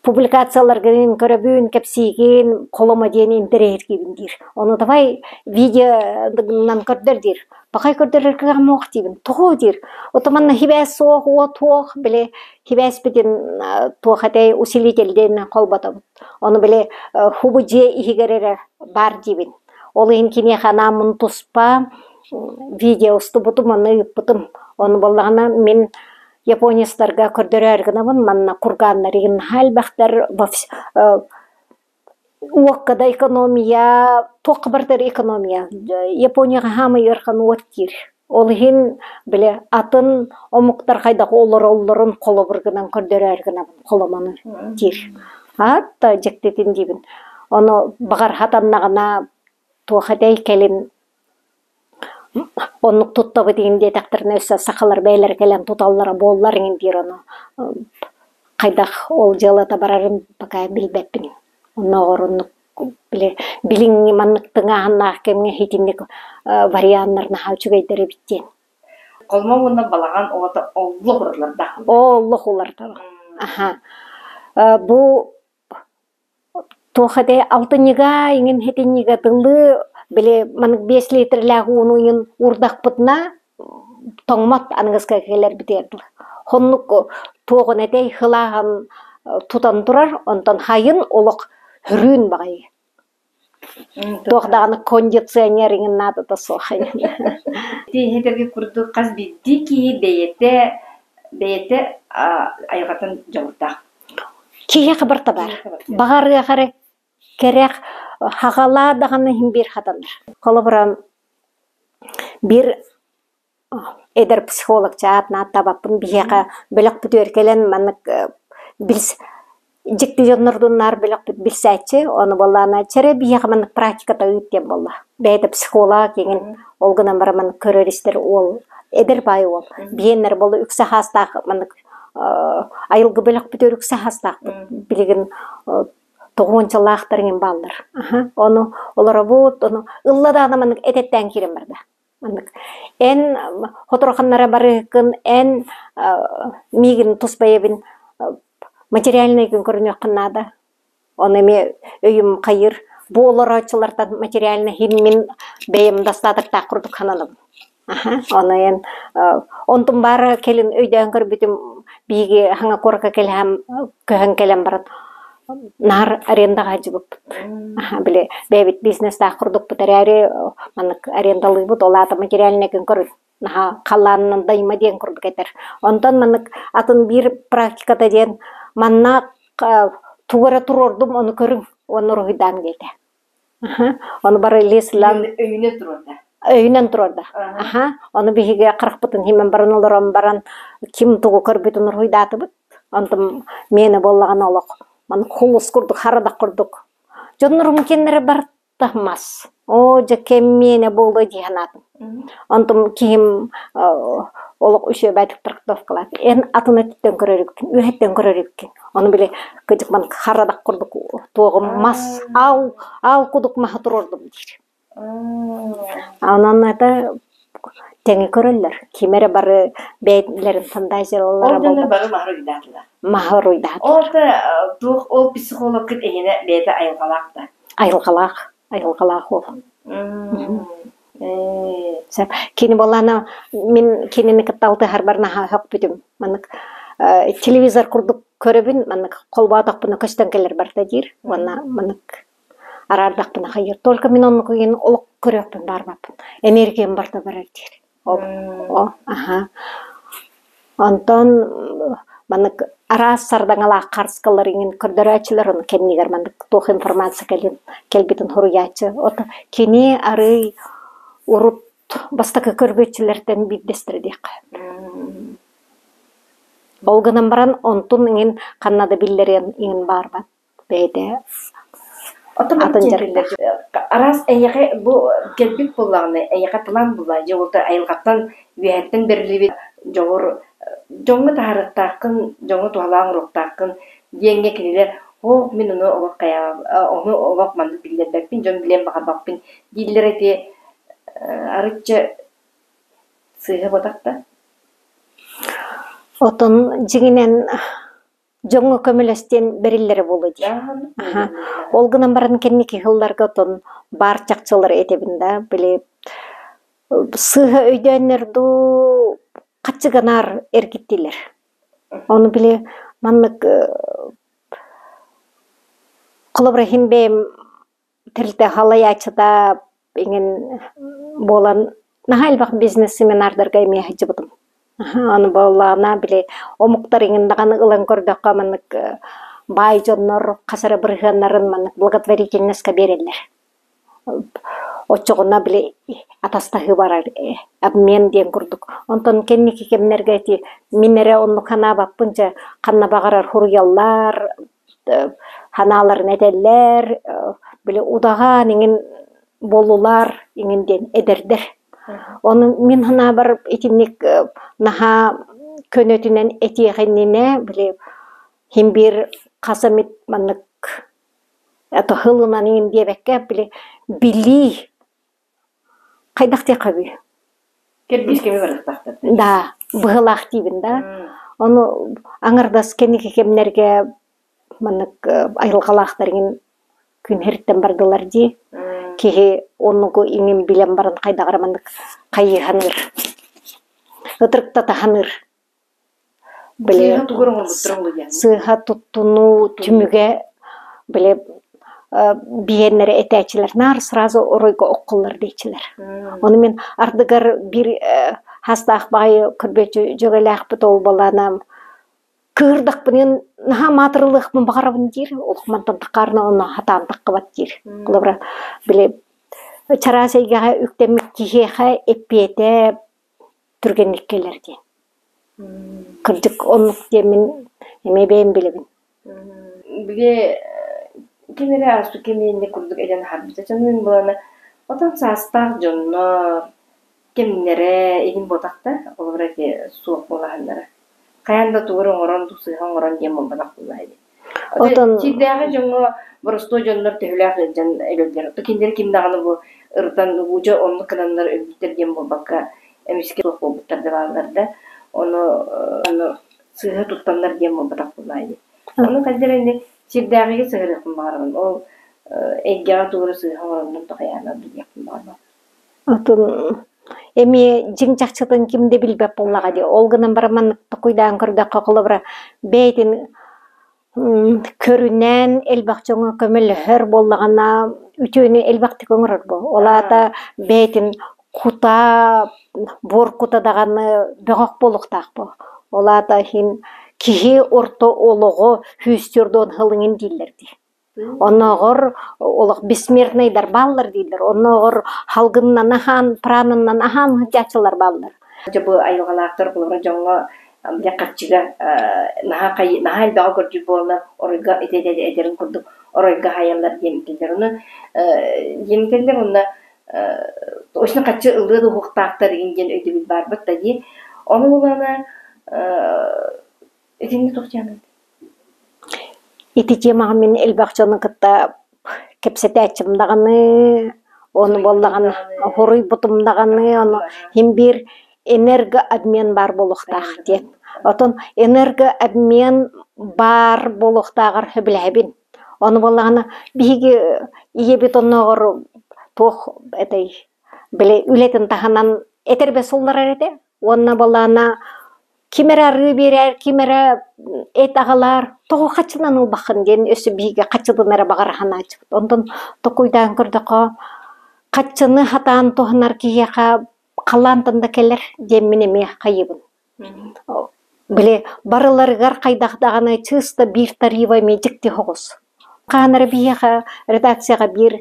публикацияларгын көрөбүн, кэпсиигин, холомо диэн интэриэһиргиибин диир. Ону давай видеонан көрдөр диир. Пахай көрдөрөр кыаҕым суох диибин. Тоҕо диир. Ото манна хибээс суох, уот суох, били хибээспитин туох этэй усилительдиэн холботобут. Ону били хубу дьиэ иһигэр эрэ баар диибин. Ол иһин киниэхэ анааммын туспа видео устубутум, онно ыыппытым. Ону буоллаҕына мин японецтарга көрдөрөөрү гынабын, манна кургааннар игин наһаа элбэхтэр, уокка да экономия, туохха барытыгар экономия. Японияҕа хаамай ыарахан уот диир. Ол иһин били атын омуктар хайдах олороллорун холобур гынан көрдөрөөр гынабын холомону диир. Аат дьиктитин диибин. Ону баҕар хатаннаҕына туох этэй кэлин оннук туттабыт иҥин диэтэхтэринэ өссө сахалар бэйэлэрэ кэлэн туталлара буоллар иҥин диир ону хайдах ол дьыалата барарын пока билбэппин. Оннооҕор оннук били билиҥҥи маннык тыҥааһыннаах кэмҥэ итинник варианнар наһаа үчүгэйдэр эбит диэн. Холмо уонна балаҕан оҕото оллох уратылардаах. Оллох уларытар. Аха. Бу туох этэ алтынньыга иҥин хэтинньигэ тыллыы били маннык 5 литрлээх ууну иҥин уурдахпытына тоҥмот аныгыска кэлэрбитигэр дылы. Хоннук туоҕун этэй хылааһын тутан турар, онтон хайын олох хөрүүн баҕайы. Туох даҕаны кондиционер иҥин наадата суох. Ити иһитэргэ курдук хас биирдии киһи бэйэтэ бэйэтэ айылҕатын дьоҕурдаах. Киһиэхэ барыта баар. Баҕарыах эрэ кэрэх хаҕалаа даҕаны иһин биир хатанар. Холобура, биир эдэр психолог чаат нааттаабаппын биһиэхэ бөлөхпүтүгэр кэлэн маннык билс дьикти дьоннордуун наар бөлөхпүт билсээччи ону буоллаҕына чэрэ биһиэхэ маннык практиката ыыт диэн буолла бэйэтэ психолог иҥин ол гынан баран маннык көрөр-истэр уол эдэр баай уол биһиэннэр буолла үксэ хаастаах маннык айылгы бөлөхпүтүгэр үксэ хаастаахпыт билигин тоҕуончалаахтар иҥин бааллар ону олоробут ону ылла даҕаны маннык этэттээн киирэн барда Маннык эн хоторохонноро барыһыккын, эн миигин тус бэйэбин материальнайгын көрүнүөххүн наада. Ону эмиэ өйүм хайыыр. Бу олорооччулартан материальнай иһин мин бэйэм достатоктаах курдук сананабын. Аха, ону эн онтум баара кэлин өйдөөн көрбүтүм биһиги хаҥа куоракка кэлэһэм көһөн кэлэн баран наар арендаҕа сылдьыбыппыт. Били бэйэбит бизнестаах курдукпут эрээри маннык арендалыыбыт, ол аата материальнай күн көрүн наһаа халлаанынан дайыма диэн курдук этэр. Онтон маннык атын биир практиката диэн манна тугу эрэ туруордум ону көрүҥ уонна уруһуйдааҥ диэтэ. Ону бары лес-лан Өйүнэн туруорда. Өйүнэн туруорда. Аха. Ону биһиги харахпытын химэн баран олорон баран ким тугу көрбүтүн уруһуйдаатыбыт. Онтум миэнэ буоллаҕына олох маны хулус курдук, харадах курдук. Дьоннорум кинилэри барыта мас. Оо, дьэ кэм миэнэ буолуо дии санаатым. Онтум киһим олох үчүгэйдик трактовкалаат. Эн атын өттүттэн көрөр эбиккин, үөһэттэн көрөр эбиккин. Ону били кыдьык ман харадах курдук туоҕум мас аал аал кудук маһы туруордум диир. Онон это тэҥи көрөллөр. Ким эрэ бары бэйэлэрин фантазиялара Ол дьоннор бары маһы уруйдаатылар. Маһы уруйдаатылар. Ол да туох ол психологкыт эйиэнэ бэйэтэ айылҕалаах да? Айылҕалаах, айылҕалаах уол. Сөп. Кини буоллаана мин кинини кытта алтыһарбар наһаа өһөхпүтүм. Маннык телевизор курдук көрөбүн, маннык холбоотохпуна көстөн кэлэр барыта диир. Уонна маннык араардахпына хайыыр. Только мин оннук игин олох көрүөхпүн баарбаппын. Энергиям барыта барар диир. Ол аха. Онтон маннык араас сардаҥалаах харыскалар иҥин көрдөрөөччүлэр ону кэннигэр маннык туох информация кэлин кэлбитин суруйааччы. Ото кини арыый урут бастакы көрбүөччүлэртэн биирдэстэрэ диэххэ. Ол гынан баран онтун иҥин ханна да биллэриэн иҥин баарбат. Бэйэтэ Оттон атын дьарыктаах. Араас эйиэхэ бу кэлбит буоллаҕына, эйиэхэ талаан буолла, дьэ ол айылҕаттан үөһэттэн бэриллибит дьоҕур дьоҥҥо таһаарыахтааххын, дьоҥҥо туһалаах оҥоруохтааххын диэҥҥэ кинилэр оо мин ону олох хайаа ону олох маннык биллэрбэппин, дьон билиэн баҕарбаппын дииллэр ити арычча сыыһа буотах да? Отон дьиҥинэн дьоҥҥо көмөлөс диэн бэриллэрэ буолуо дии. Аха. Ол гынан баран кэнники сылларга оттон баар чахчылары этэбин да, били сыыһа өйдөөннөр дуу, хаччыганаар эргиттилэр. Ону били маннык холобура иһин бэйэм тэрилтэ халайааччыта иҥин буолан наһаа элбэх бизнес-семинардарга эмиэ сылдьыбытым. Аны буоллаҕына били омуктар иҥин даҕаны ылан көрдөххө маннык баай дьоннор хас эрэ бырыһыаннарын маннык благотворительноска биэрэллэр. Оччоҕуна били атастаһыы барар обмен диэн курдук. Онтон кэнники кэмнэргэ ити мин эрэ оннук санаабаппын дьэ ханна баҕарар суруйаллар, санааларын этэллэр, били удаҕан иҥин буоллулар иҥин диэн эдэрдэр. Ону мин санаабар итинник наһаа көнөтүнэн этиэх иннинэ били син биир хас эмит маннык это ылынан иҥин диэбэккэ били билии хайдах диэххэ Кэрдиис кэми барыахтаахтар. Да, быһылаах диибин да. Ону аҥардас кэнники кэмнэргэ маннык айылҕалаахтар иҥин күн сириттэн бардылар дии. Киһи оннугу иҥин билэн баран хайдах эрэ маннык хайыһаныыр, ытырыктатаһаныыр. Били Сыыһа тугу оҥорбуттар диэн. сыыһа туттунуу түмүгэ били биһиэннэрэ этээччилэр наар сразу оройго оххоллор диэччилэр. Ону мин ардыгар биир хастаах баайы көрбөчү дьүөгэлээхпит ол балаанам кыырдахпын наһаа маатырылыахпын баҕарабын диир олох мантан таххаарына онно хатаан таххыбат диир. Холобура били чараас эйгэҕэ үктэммит киһиэхэ эппиэтэ түргэнник кэлэр диэн. Кырдьык оннук диэммин эмиэ бэйэм билэбин. Били ким эрэ ааспыт кэмиэнньэ курдук этэн аһарбыта дьонун буолана отон саастаах дьоннор кэмнэрэ иһин буотах да холобура ити суох буолаһыннара хайаан да тугу эрэ оҥорон сыыһа оҥорон диэн буолбатах буоллаҕа дии. Отон Сирдээҕи дьоҥҥо боростуой дьоннор төһөлөөх ыалдьан өлөллөр. Кинилэри ким даҕаны бу ырытан дьэ оннук гынаннар өлбүттэр диэн буолбакка эмискэ суох буолбуттар да бааллар да. Ону ону сыыһа туттаннар диэн буолбатах буоллаҕа дии. Ону хайдах эрэ ини сирдээҕигэ сыһыарыахпын баҕарабын. Ол эйгэҕэ тугу эрэ сыыһа оҥороннор да хайаанар диэхпин баҕарбаппын. Отон эмиэ дьиҥ чахчытын ким да билбэт буоллаҕа дии. Ол гынан баран маннык токуйдаан көрдөххө, холобура, бэйэтин көрүнэн элбэх дьоҥҥо көмөлөһөр буоллаҕына, үтүөнү элбэхтик оҥорор буо. Ол аата бэйэтин кута, буор кута даҕаны бөҕөх буолуохтаах буо. Ол аата иһин киһи орто олоҕо сүүстүөрдүөн сыл иҥин дииллэр дии. Оннооҕор олох бессмертныйдар бааллар дииллэр. Оннооҕор халгыннан аһаан, прананнан аһаан сылдьааччылар бааллар. Дьэ бу айылҕалаахтар холобура дьоҥҥо бile харчыга наһаа наһаа элбэҕи көрдүүр буоланнар оройго ити эдэрин курдук оройго хаайаллар диэн этэллэр. Ону диэн этэллэр уонна точно харчы ылыа да уһуктаахтар игин диэн өйдөбүл баарбыт да дии. Ону булана итинник туох диэн Ити темаҕа мин элбэх дьону кытта кэпсэтээччим даҕаны, ону буоллаҕына хоруйбутум даҕаны, ону иһин биир энергообмен баар буолуохтаах диэн. Оттон энергообмен баар буолуохтааҕар сөбүлэһэбин. Ону буоллаҕына биһиги ийэбит оннооҕор туох этэй, били үлэтин таһынан этэрбэс улларар этэ. Уонна балаана ким эрэ арыы биэрээр, ким эрэ эт аҕалаар, тоҕо хаччынан ылбаххын диэн өссө биһиги хаччытын эрэ баҕара санааччыбыт. Онтон токуйдаан көрдөххө, хаччыны хатаан туһанар киһиэхэ халаантан да кэлэр диэммин эмиэ хайыыбын. Били барыларыгар хайдах даҕаны чыыста биир тарива эмиэ дьикти соҕус. Хаһан эрэ биһиэхэ редакцияҕа биир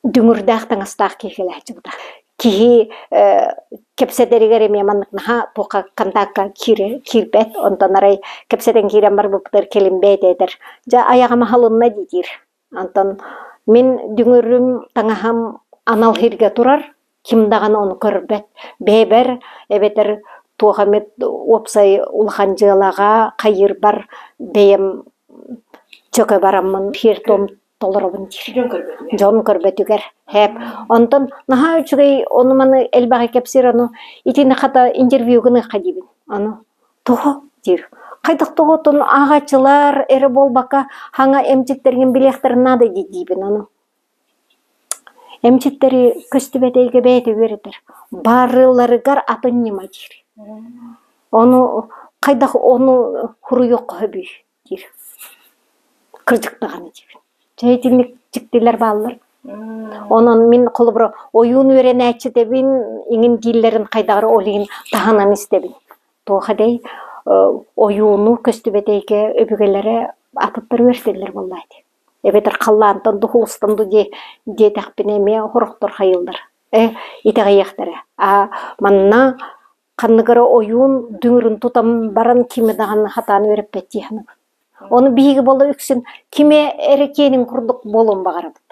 дүҥүрдээх таҥастаах киһи кэлээччи Киһи кэпсэтэригэр эмиэ маннык наһаа туохха контакка киирбэт, онтон арай кэпсэтэн киирэн барбыппытыгар кэлин бэйэтэ этэр: «Дьэ айаҕым аһылынна» диир. Онтон мин дүҥүрүм таҥаһым анал сиргэ турар, ким даҕаны ону көрбөт. Бэйэбэр эбэтэр туох эмит уопсай улахан дьыалаҕа хайыырбар бэйэм чөкө бараммын сиэр-туом толоробун диир. Дьон көрбөтүгэр. Дьон көрбөтүгэр. Хэп. Онтон наһаа үчүгэй ону-маны элбэҕи кэпсиир ону итини хата интервью гыныахха диибин. Ону тоҕо диир. Хайдах тоҕотун ааҕааччылар эрэ буолбакка хаҥа эмчиттэргин билиэхтэрин наада дии диибин ону. Эмчиттэри көстүбэт эйгэ бэйэтэ үөрэтэр. Барыларыгар атын ньыма диир. Ону хайдах ону хуруйуохха сөбүй диир. Кырдьык даҕаны диибин. Дьэ итинник дьиктилэр бааллар. Онон мин холобура ойуун үөрэнээччитэбин, иҥин дииллэрин хайдаҕар ол иһин таһынан истэбин. Туох этэй ойууну көстүбэтэйгэ өбүгэлэрэ атыттар үөртэллэр буоллаа ити. Эбэтэр халлаантан духулустан ду диэтэхпинэ эмиэ сорохтор хайыыллар. Э, итэҕэйиэхтэрэ. А манна ханнык эрэ ойуун дүҥүрүн тутан баран кими даҕаны хатаан үөрэппэт дии саныыбын. Ону биһиги буолла үксүн кими эрэ киэнин курдук буолуон баҕарабыт.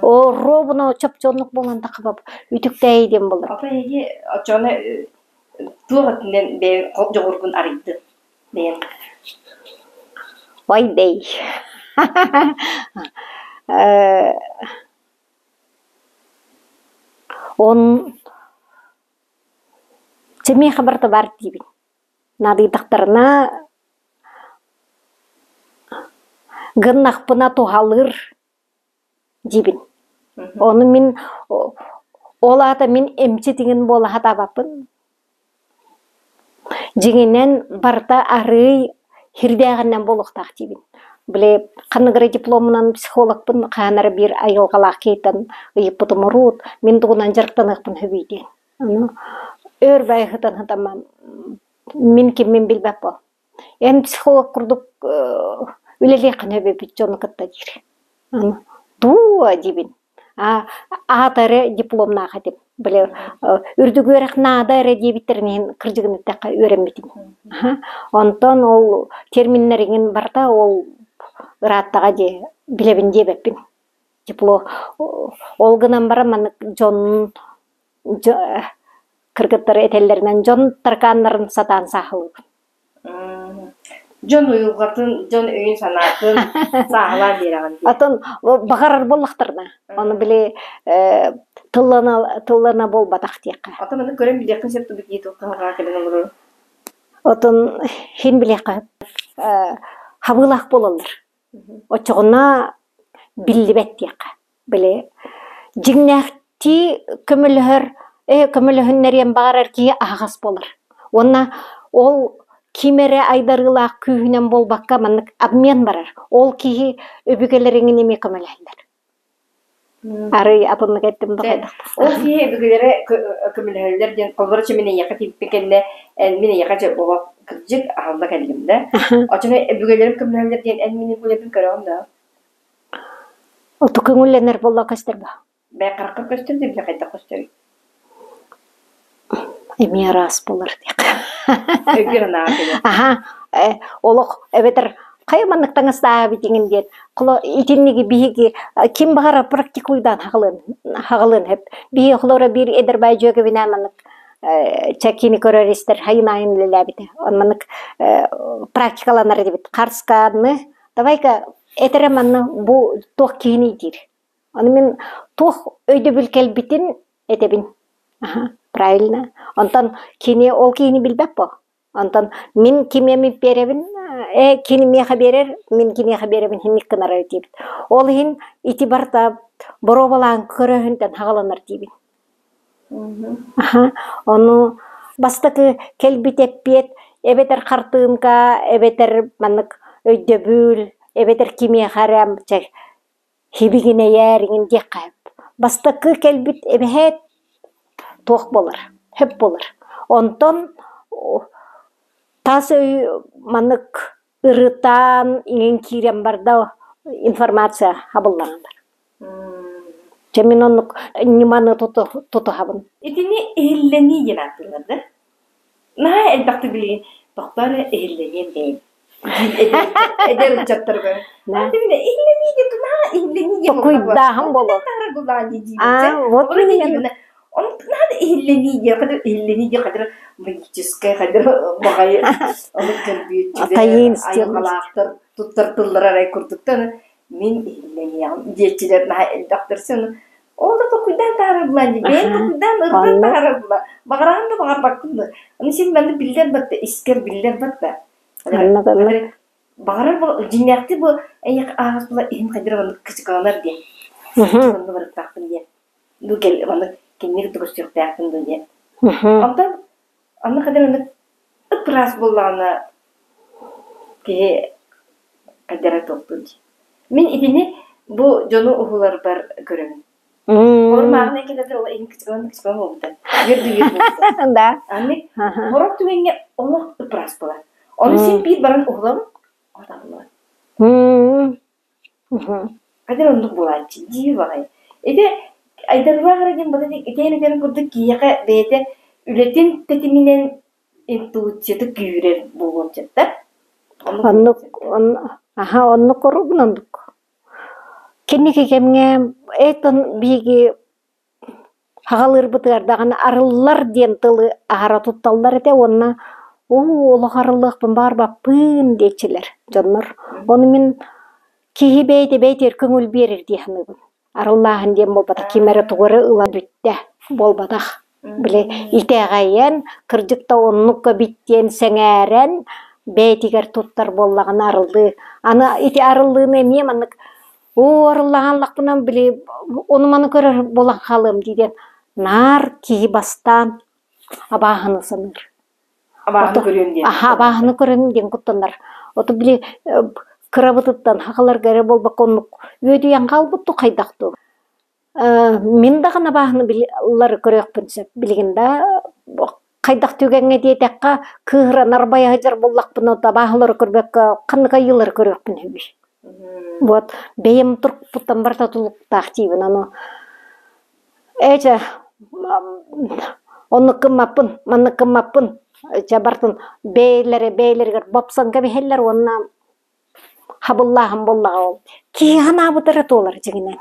Оо, ровно чопчу оннук буолан таххабап үтүктээйи диэн буолар. Ата эһиги оччоҕуна туох өттүнэн бэйэҥ дьоҕургун арыйдын бэйэҥ? Ой дэй. Э он чэ миэхэ барыта баар диибин. Наадыйдахтарына гыннахпына туһалыыр диибин. Ону мин ол аата мин эмчит иҥин буола сатаабаппын. Дьиҥинэн барыта арыый һирдээҕинэн буолуохтаах диибин. Били ханнык эрэ дипломунан психологпын хаһан эрэ биир айылҕалаах киһиттэн ыйыппытым уруут мин тугунан дьарыктаныахпын сөбүй диэн. Ону өр баайы сытан сытаммын мин киммин билбэт буол. Эн психолог курдук үлэлиэххин сөп эбит дьону кытта диир. Аны дуу диибин. А аата эрэ дипломнаах этим. Били үрдүк үөрэх наада эрэ диэбиттэрин иһин кырдьыгын эттэххэ үөрэммитим. Онтон ол терминнэриҥин барыта ол ырааттаҕа дии билэбин диэбэппин. Тепло ол гынан баран маннык дьон кыргыттар этэллэринэн дьон таракааннарын сатаан сааһылыыбын. Дьон уйулҕатын, дьон өйүн-санаатын сааһылаан биэрэҕин дии. Атын баҕарар буоллахтарына, ону били тыллана тыллана буолбатах диэххэ. Атын маны көрөн билиэххин сөп дуу дии кыһалҕаҕа кэлэн олорор. Отон хин билиэххэ хабыылаах буолаллар. Оччоҕуна биллибэт диэххэ. Били дьиҥнээхтии көмөлөһөр, ээ көмөлөһүннэриэн баҕарар киһи аһаҕас буолар. Уонна ол ким эрэ айдарыылаах күүһүнэн буолбакка маннык обмен барар. Ол киһи өбүгэлэриҥин эмиэ көмөлөһөллөр. Арый атыннык эттим да хайдах Ол киһи өбүгэлэрэ көмөлөһөллөр диэн холобура мин эйиэхэ тиийбит кэннэ эн мин эйиэхэ дьэ олох кырдьык аһылла кэллим да. Оччону өбүгэлэрим көмөлөһөллөр диэн эн мин өбүгэлэрбин көрөҕүн да? Оту көҥүллэнэр буолла көстөр ба? Бэйэ хараххар көстөр да бile хайдах көстөрүй? Эмиэ араас буолар диэххэ. Өйгөр анааҕа кэлэр. Аха, олох эбэтэр хайа маннык таҥастаабыт иҥин диэн холо итинниги биһиги ким баҕарар практикуйдаан хаҕылыан хаҕылыан сөп. Биһиги холоро биир эдэр баай дьүөгэбинээн маннык чэкини көрөр истэр хайын аайын үлэлээбитэ. Он маннык практикаланар этибит. Харскааны давай-ка этэрэ манна бу туох киһиний диир. Аны мин туох өйдөбүл кэлбитин этэбин. Аха, правильно. Онтон кини ол киһини билбэт буо. Онтон мин кимиэми биэрэбин, э кини миэхэ биэрэр, мин киниэхэ биэрэбин хинник гынара диэбит. Ол иһин ити барыта боруобалаан көрөһүнтэн хаҕаланар диибин. Аха, ону бастакы кэлбит эппиэт эбэтэр хартыынка, эбэтэр маннык өйдөбүл, эбэтэр кимиэхэ эрэ чэ Хибигинэйээр иҥин диэххэ сөп. Бастакы кэлбит эбэһээт туох буолар, сөп буолар. Онтон тас өй маннык ырытан иҥин киирэн барда информация хабыллан барар. Дьэ мин оннук ньыманы тутуһабын. Итини иһиллэнии диэн ааттыыллар да? Наһаа элбэхтик билигин тохтоо эрэ иһиллэниэн бэйэм. Эдэр ыччаттарга. Иһиллэнии диэн наһаа иһиллэнии диэн Токуйдааһын буолуо. Аа, вот именно. Наһаа да иһиллэнии диэн хадыр иһиллэнии диэн хадыр магическай хадыр баҕайы ону көрбүөччүлэр айылҕалаахтар туттар тыллара арай курдуктар мин иһиллэниэҕим диэччилэр наһаа элбэхтэр сын ол да толкуйдаан таһаарар булаан дии бэйэҥ толкуйдаан ырытан таһаарар була баҕараҕын да баҕарбаккын да аны син манна биллэр батта искэр биллэр батта баҕарар дьиҥнээхтик бу эйиэхэ ааҕас була иһин хайдара маннык кычыкаланар диэн манна барыктаахпын диэн бу кэл маннык кинини кытта көрсүөхтээхпин дуу диэн онтон Онно хайдах оннук ып-ыраас буоллаҕына киһи хайдара туохтуур дии. Мин итини бу дьону уһуларбар көрөбүн. Олор мааҕын кэлэллэр ол иһин кычыкылан кычыкылан буолбута. Үөр да үөр буолбута. Да. Аны сорох түгэҥҥэ олох ыпыраас буолар. Ону син биир баран уһулабын, оталлыбат. Хадыр оннук буолааччы дии баҕайы. Ити айдарылаах эрэ диэн бата итээн этэрин курдук киһиэхэ бэйэтэ үлэтин тэтиминэн интуицията күүрэр буолуон сөп да? Оннук аха оннук оругун оннук. Кэнники кэмҥэ этон биһиги Аҕалыырбытыгар даҕаны арыллар диэн тылы аһара тутталлар этэ уонна уу олох арыллыахпын баҕарбаппын диэччилэр дьоннор. Ону мин киһи бэйэтэ бэйэтигэр көҥүл биэрэр дии саныыбын. Арыллааһын диэн буолбатах, ким эрэ тугу эрэ ыла бүттэ буолбатах. Били итэҕэйэн, кырдьык да оннук эбит диэн сэҥээрэн бэйэтигэр туттар буоллаҕына арыллыы. Аны ити арыллыыны эмиэ маннык Оо, арыллаһан ыллахпына, били ону-маны көрөр буолан хаалыам дии диэн наар киһи бастаан абааһыны саныыр. Абааһыны көрүөм диэн Аха, абааһыны көрөм диэн куттанар. Ото били кырабытыттан хахаларга эрэ буолбакка оннук үөдүйэн хаалбыт дуу хайдах дуу. Мин даҕаны абааһыны билары көрүөхпүн сөп. Билигин да хайдах түгэҥҥэ диэтэххэ, кыыһыран арбайа сылдьар буоллахпына, абааһылары көрбөккө ханнык айыылары көрүөхпүн сөбүй? Вот бэйэм турукпуттан барыта тулуктаах диибин ону ээ оннук гыммаппын, маннык гыммаппын чэ барытын бэйэлэрэ бэйэлэригэр бопсон кэбиһэллэр уонна хабыллааһын буоллаҕа ол. Киһи санаабыта эрэ туолар дьиҥинэн.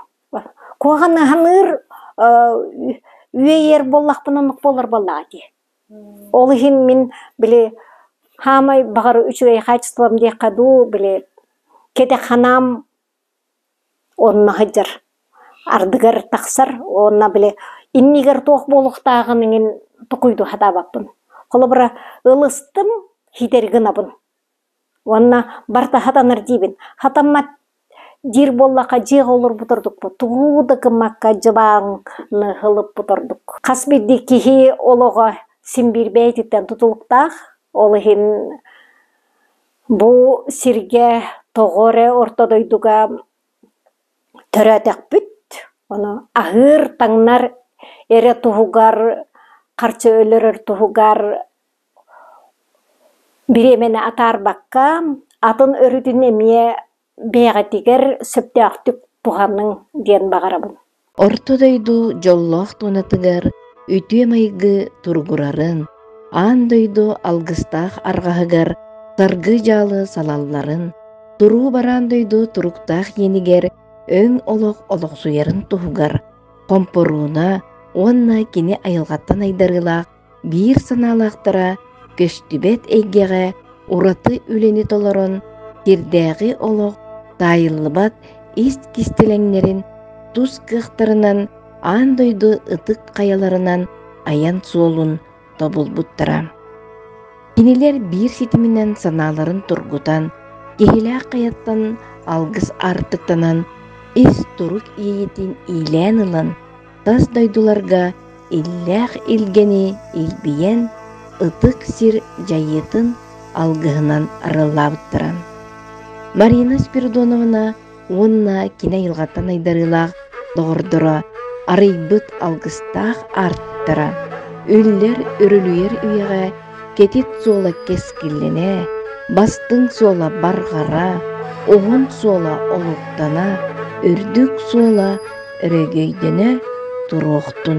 Куһаҕан ханыыр үөйэр буоллахпына оннук буолар буоллаҕа дии. Ол иһин мин били хаамай баҕар үчүгэй хаачыстыбам диэххэ дуу, били кэтэх ханаам онно сылдьар, ардыгар тахсар уонна били иннигэр туох буолуохтааҕын иҥин токуйдуу сатаабаппын. Холобура, ылыстым, ситэри гынабын. Уонна барыта хатанар диибин. Хатаммат диир буоллахха дьиэҕэ олорбут ордукпут. Тугу да гыммакка дьыбааҥны ылыппыт ордук. Хас биирдии киһи олоҕо син биир бэйэтиттэн тутулуктаах. Ол иһин бу сиргэ тоҕо эрэ орто дойдуга төрөөтөхпүт. Ону аһыыр-таҥнар эрэ туһугар, харчы өлөрөр туһугар Бириэмэни атаарбакка, атын өрүтүн эмиэ бэйэҕитигэр сөптөөхтүк туһаныҥ диэн баҕарабын. Орто дойду дьоллоох туонатыгар үтүө майгы туругурарын, аан дойду алгыстаах арҕаһыгар саргы дьаалы салалларын, туруу бараан дойду туруктаах иэнигэр өҥ олох олохсуйарын туһугар хомпорууна уонна кини айылҕаттан айдарыылаах биир санаалаахтара көстүбэт эйгэҕэ ураты үлэни толорон, сирдээҕи олох таайыллыбат ис кистэлэҥнэрин тус кыахтарынан аан дойду ытык хайаларынан айан суолун тобулбуттара. Кинилэр биир ситиминэн санааларын тургутан, Киһилээх хайаттан алгыс аартыктанан, ис турук иэйиитин иилээн ылан, тас дойдуларга иллээх илгэни илбийэн, ытык сир дьайыытын алгыһынан арыаллаабыттара. Марина Спиридоновна уонна кини айылҕаттан айдарыылаах доҕордоро арыйбыт алгыстаах аартыктара үллэр үрүлүйэр үйэҕэ кэтит суола кэскиллэнэ, бастыҥ суола барҕара, уһун суола олуктана, үрдүк суола өрөгөйдөнө туруохтун.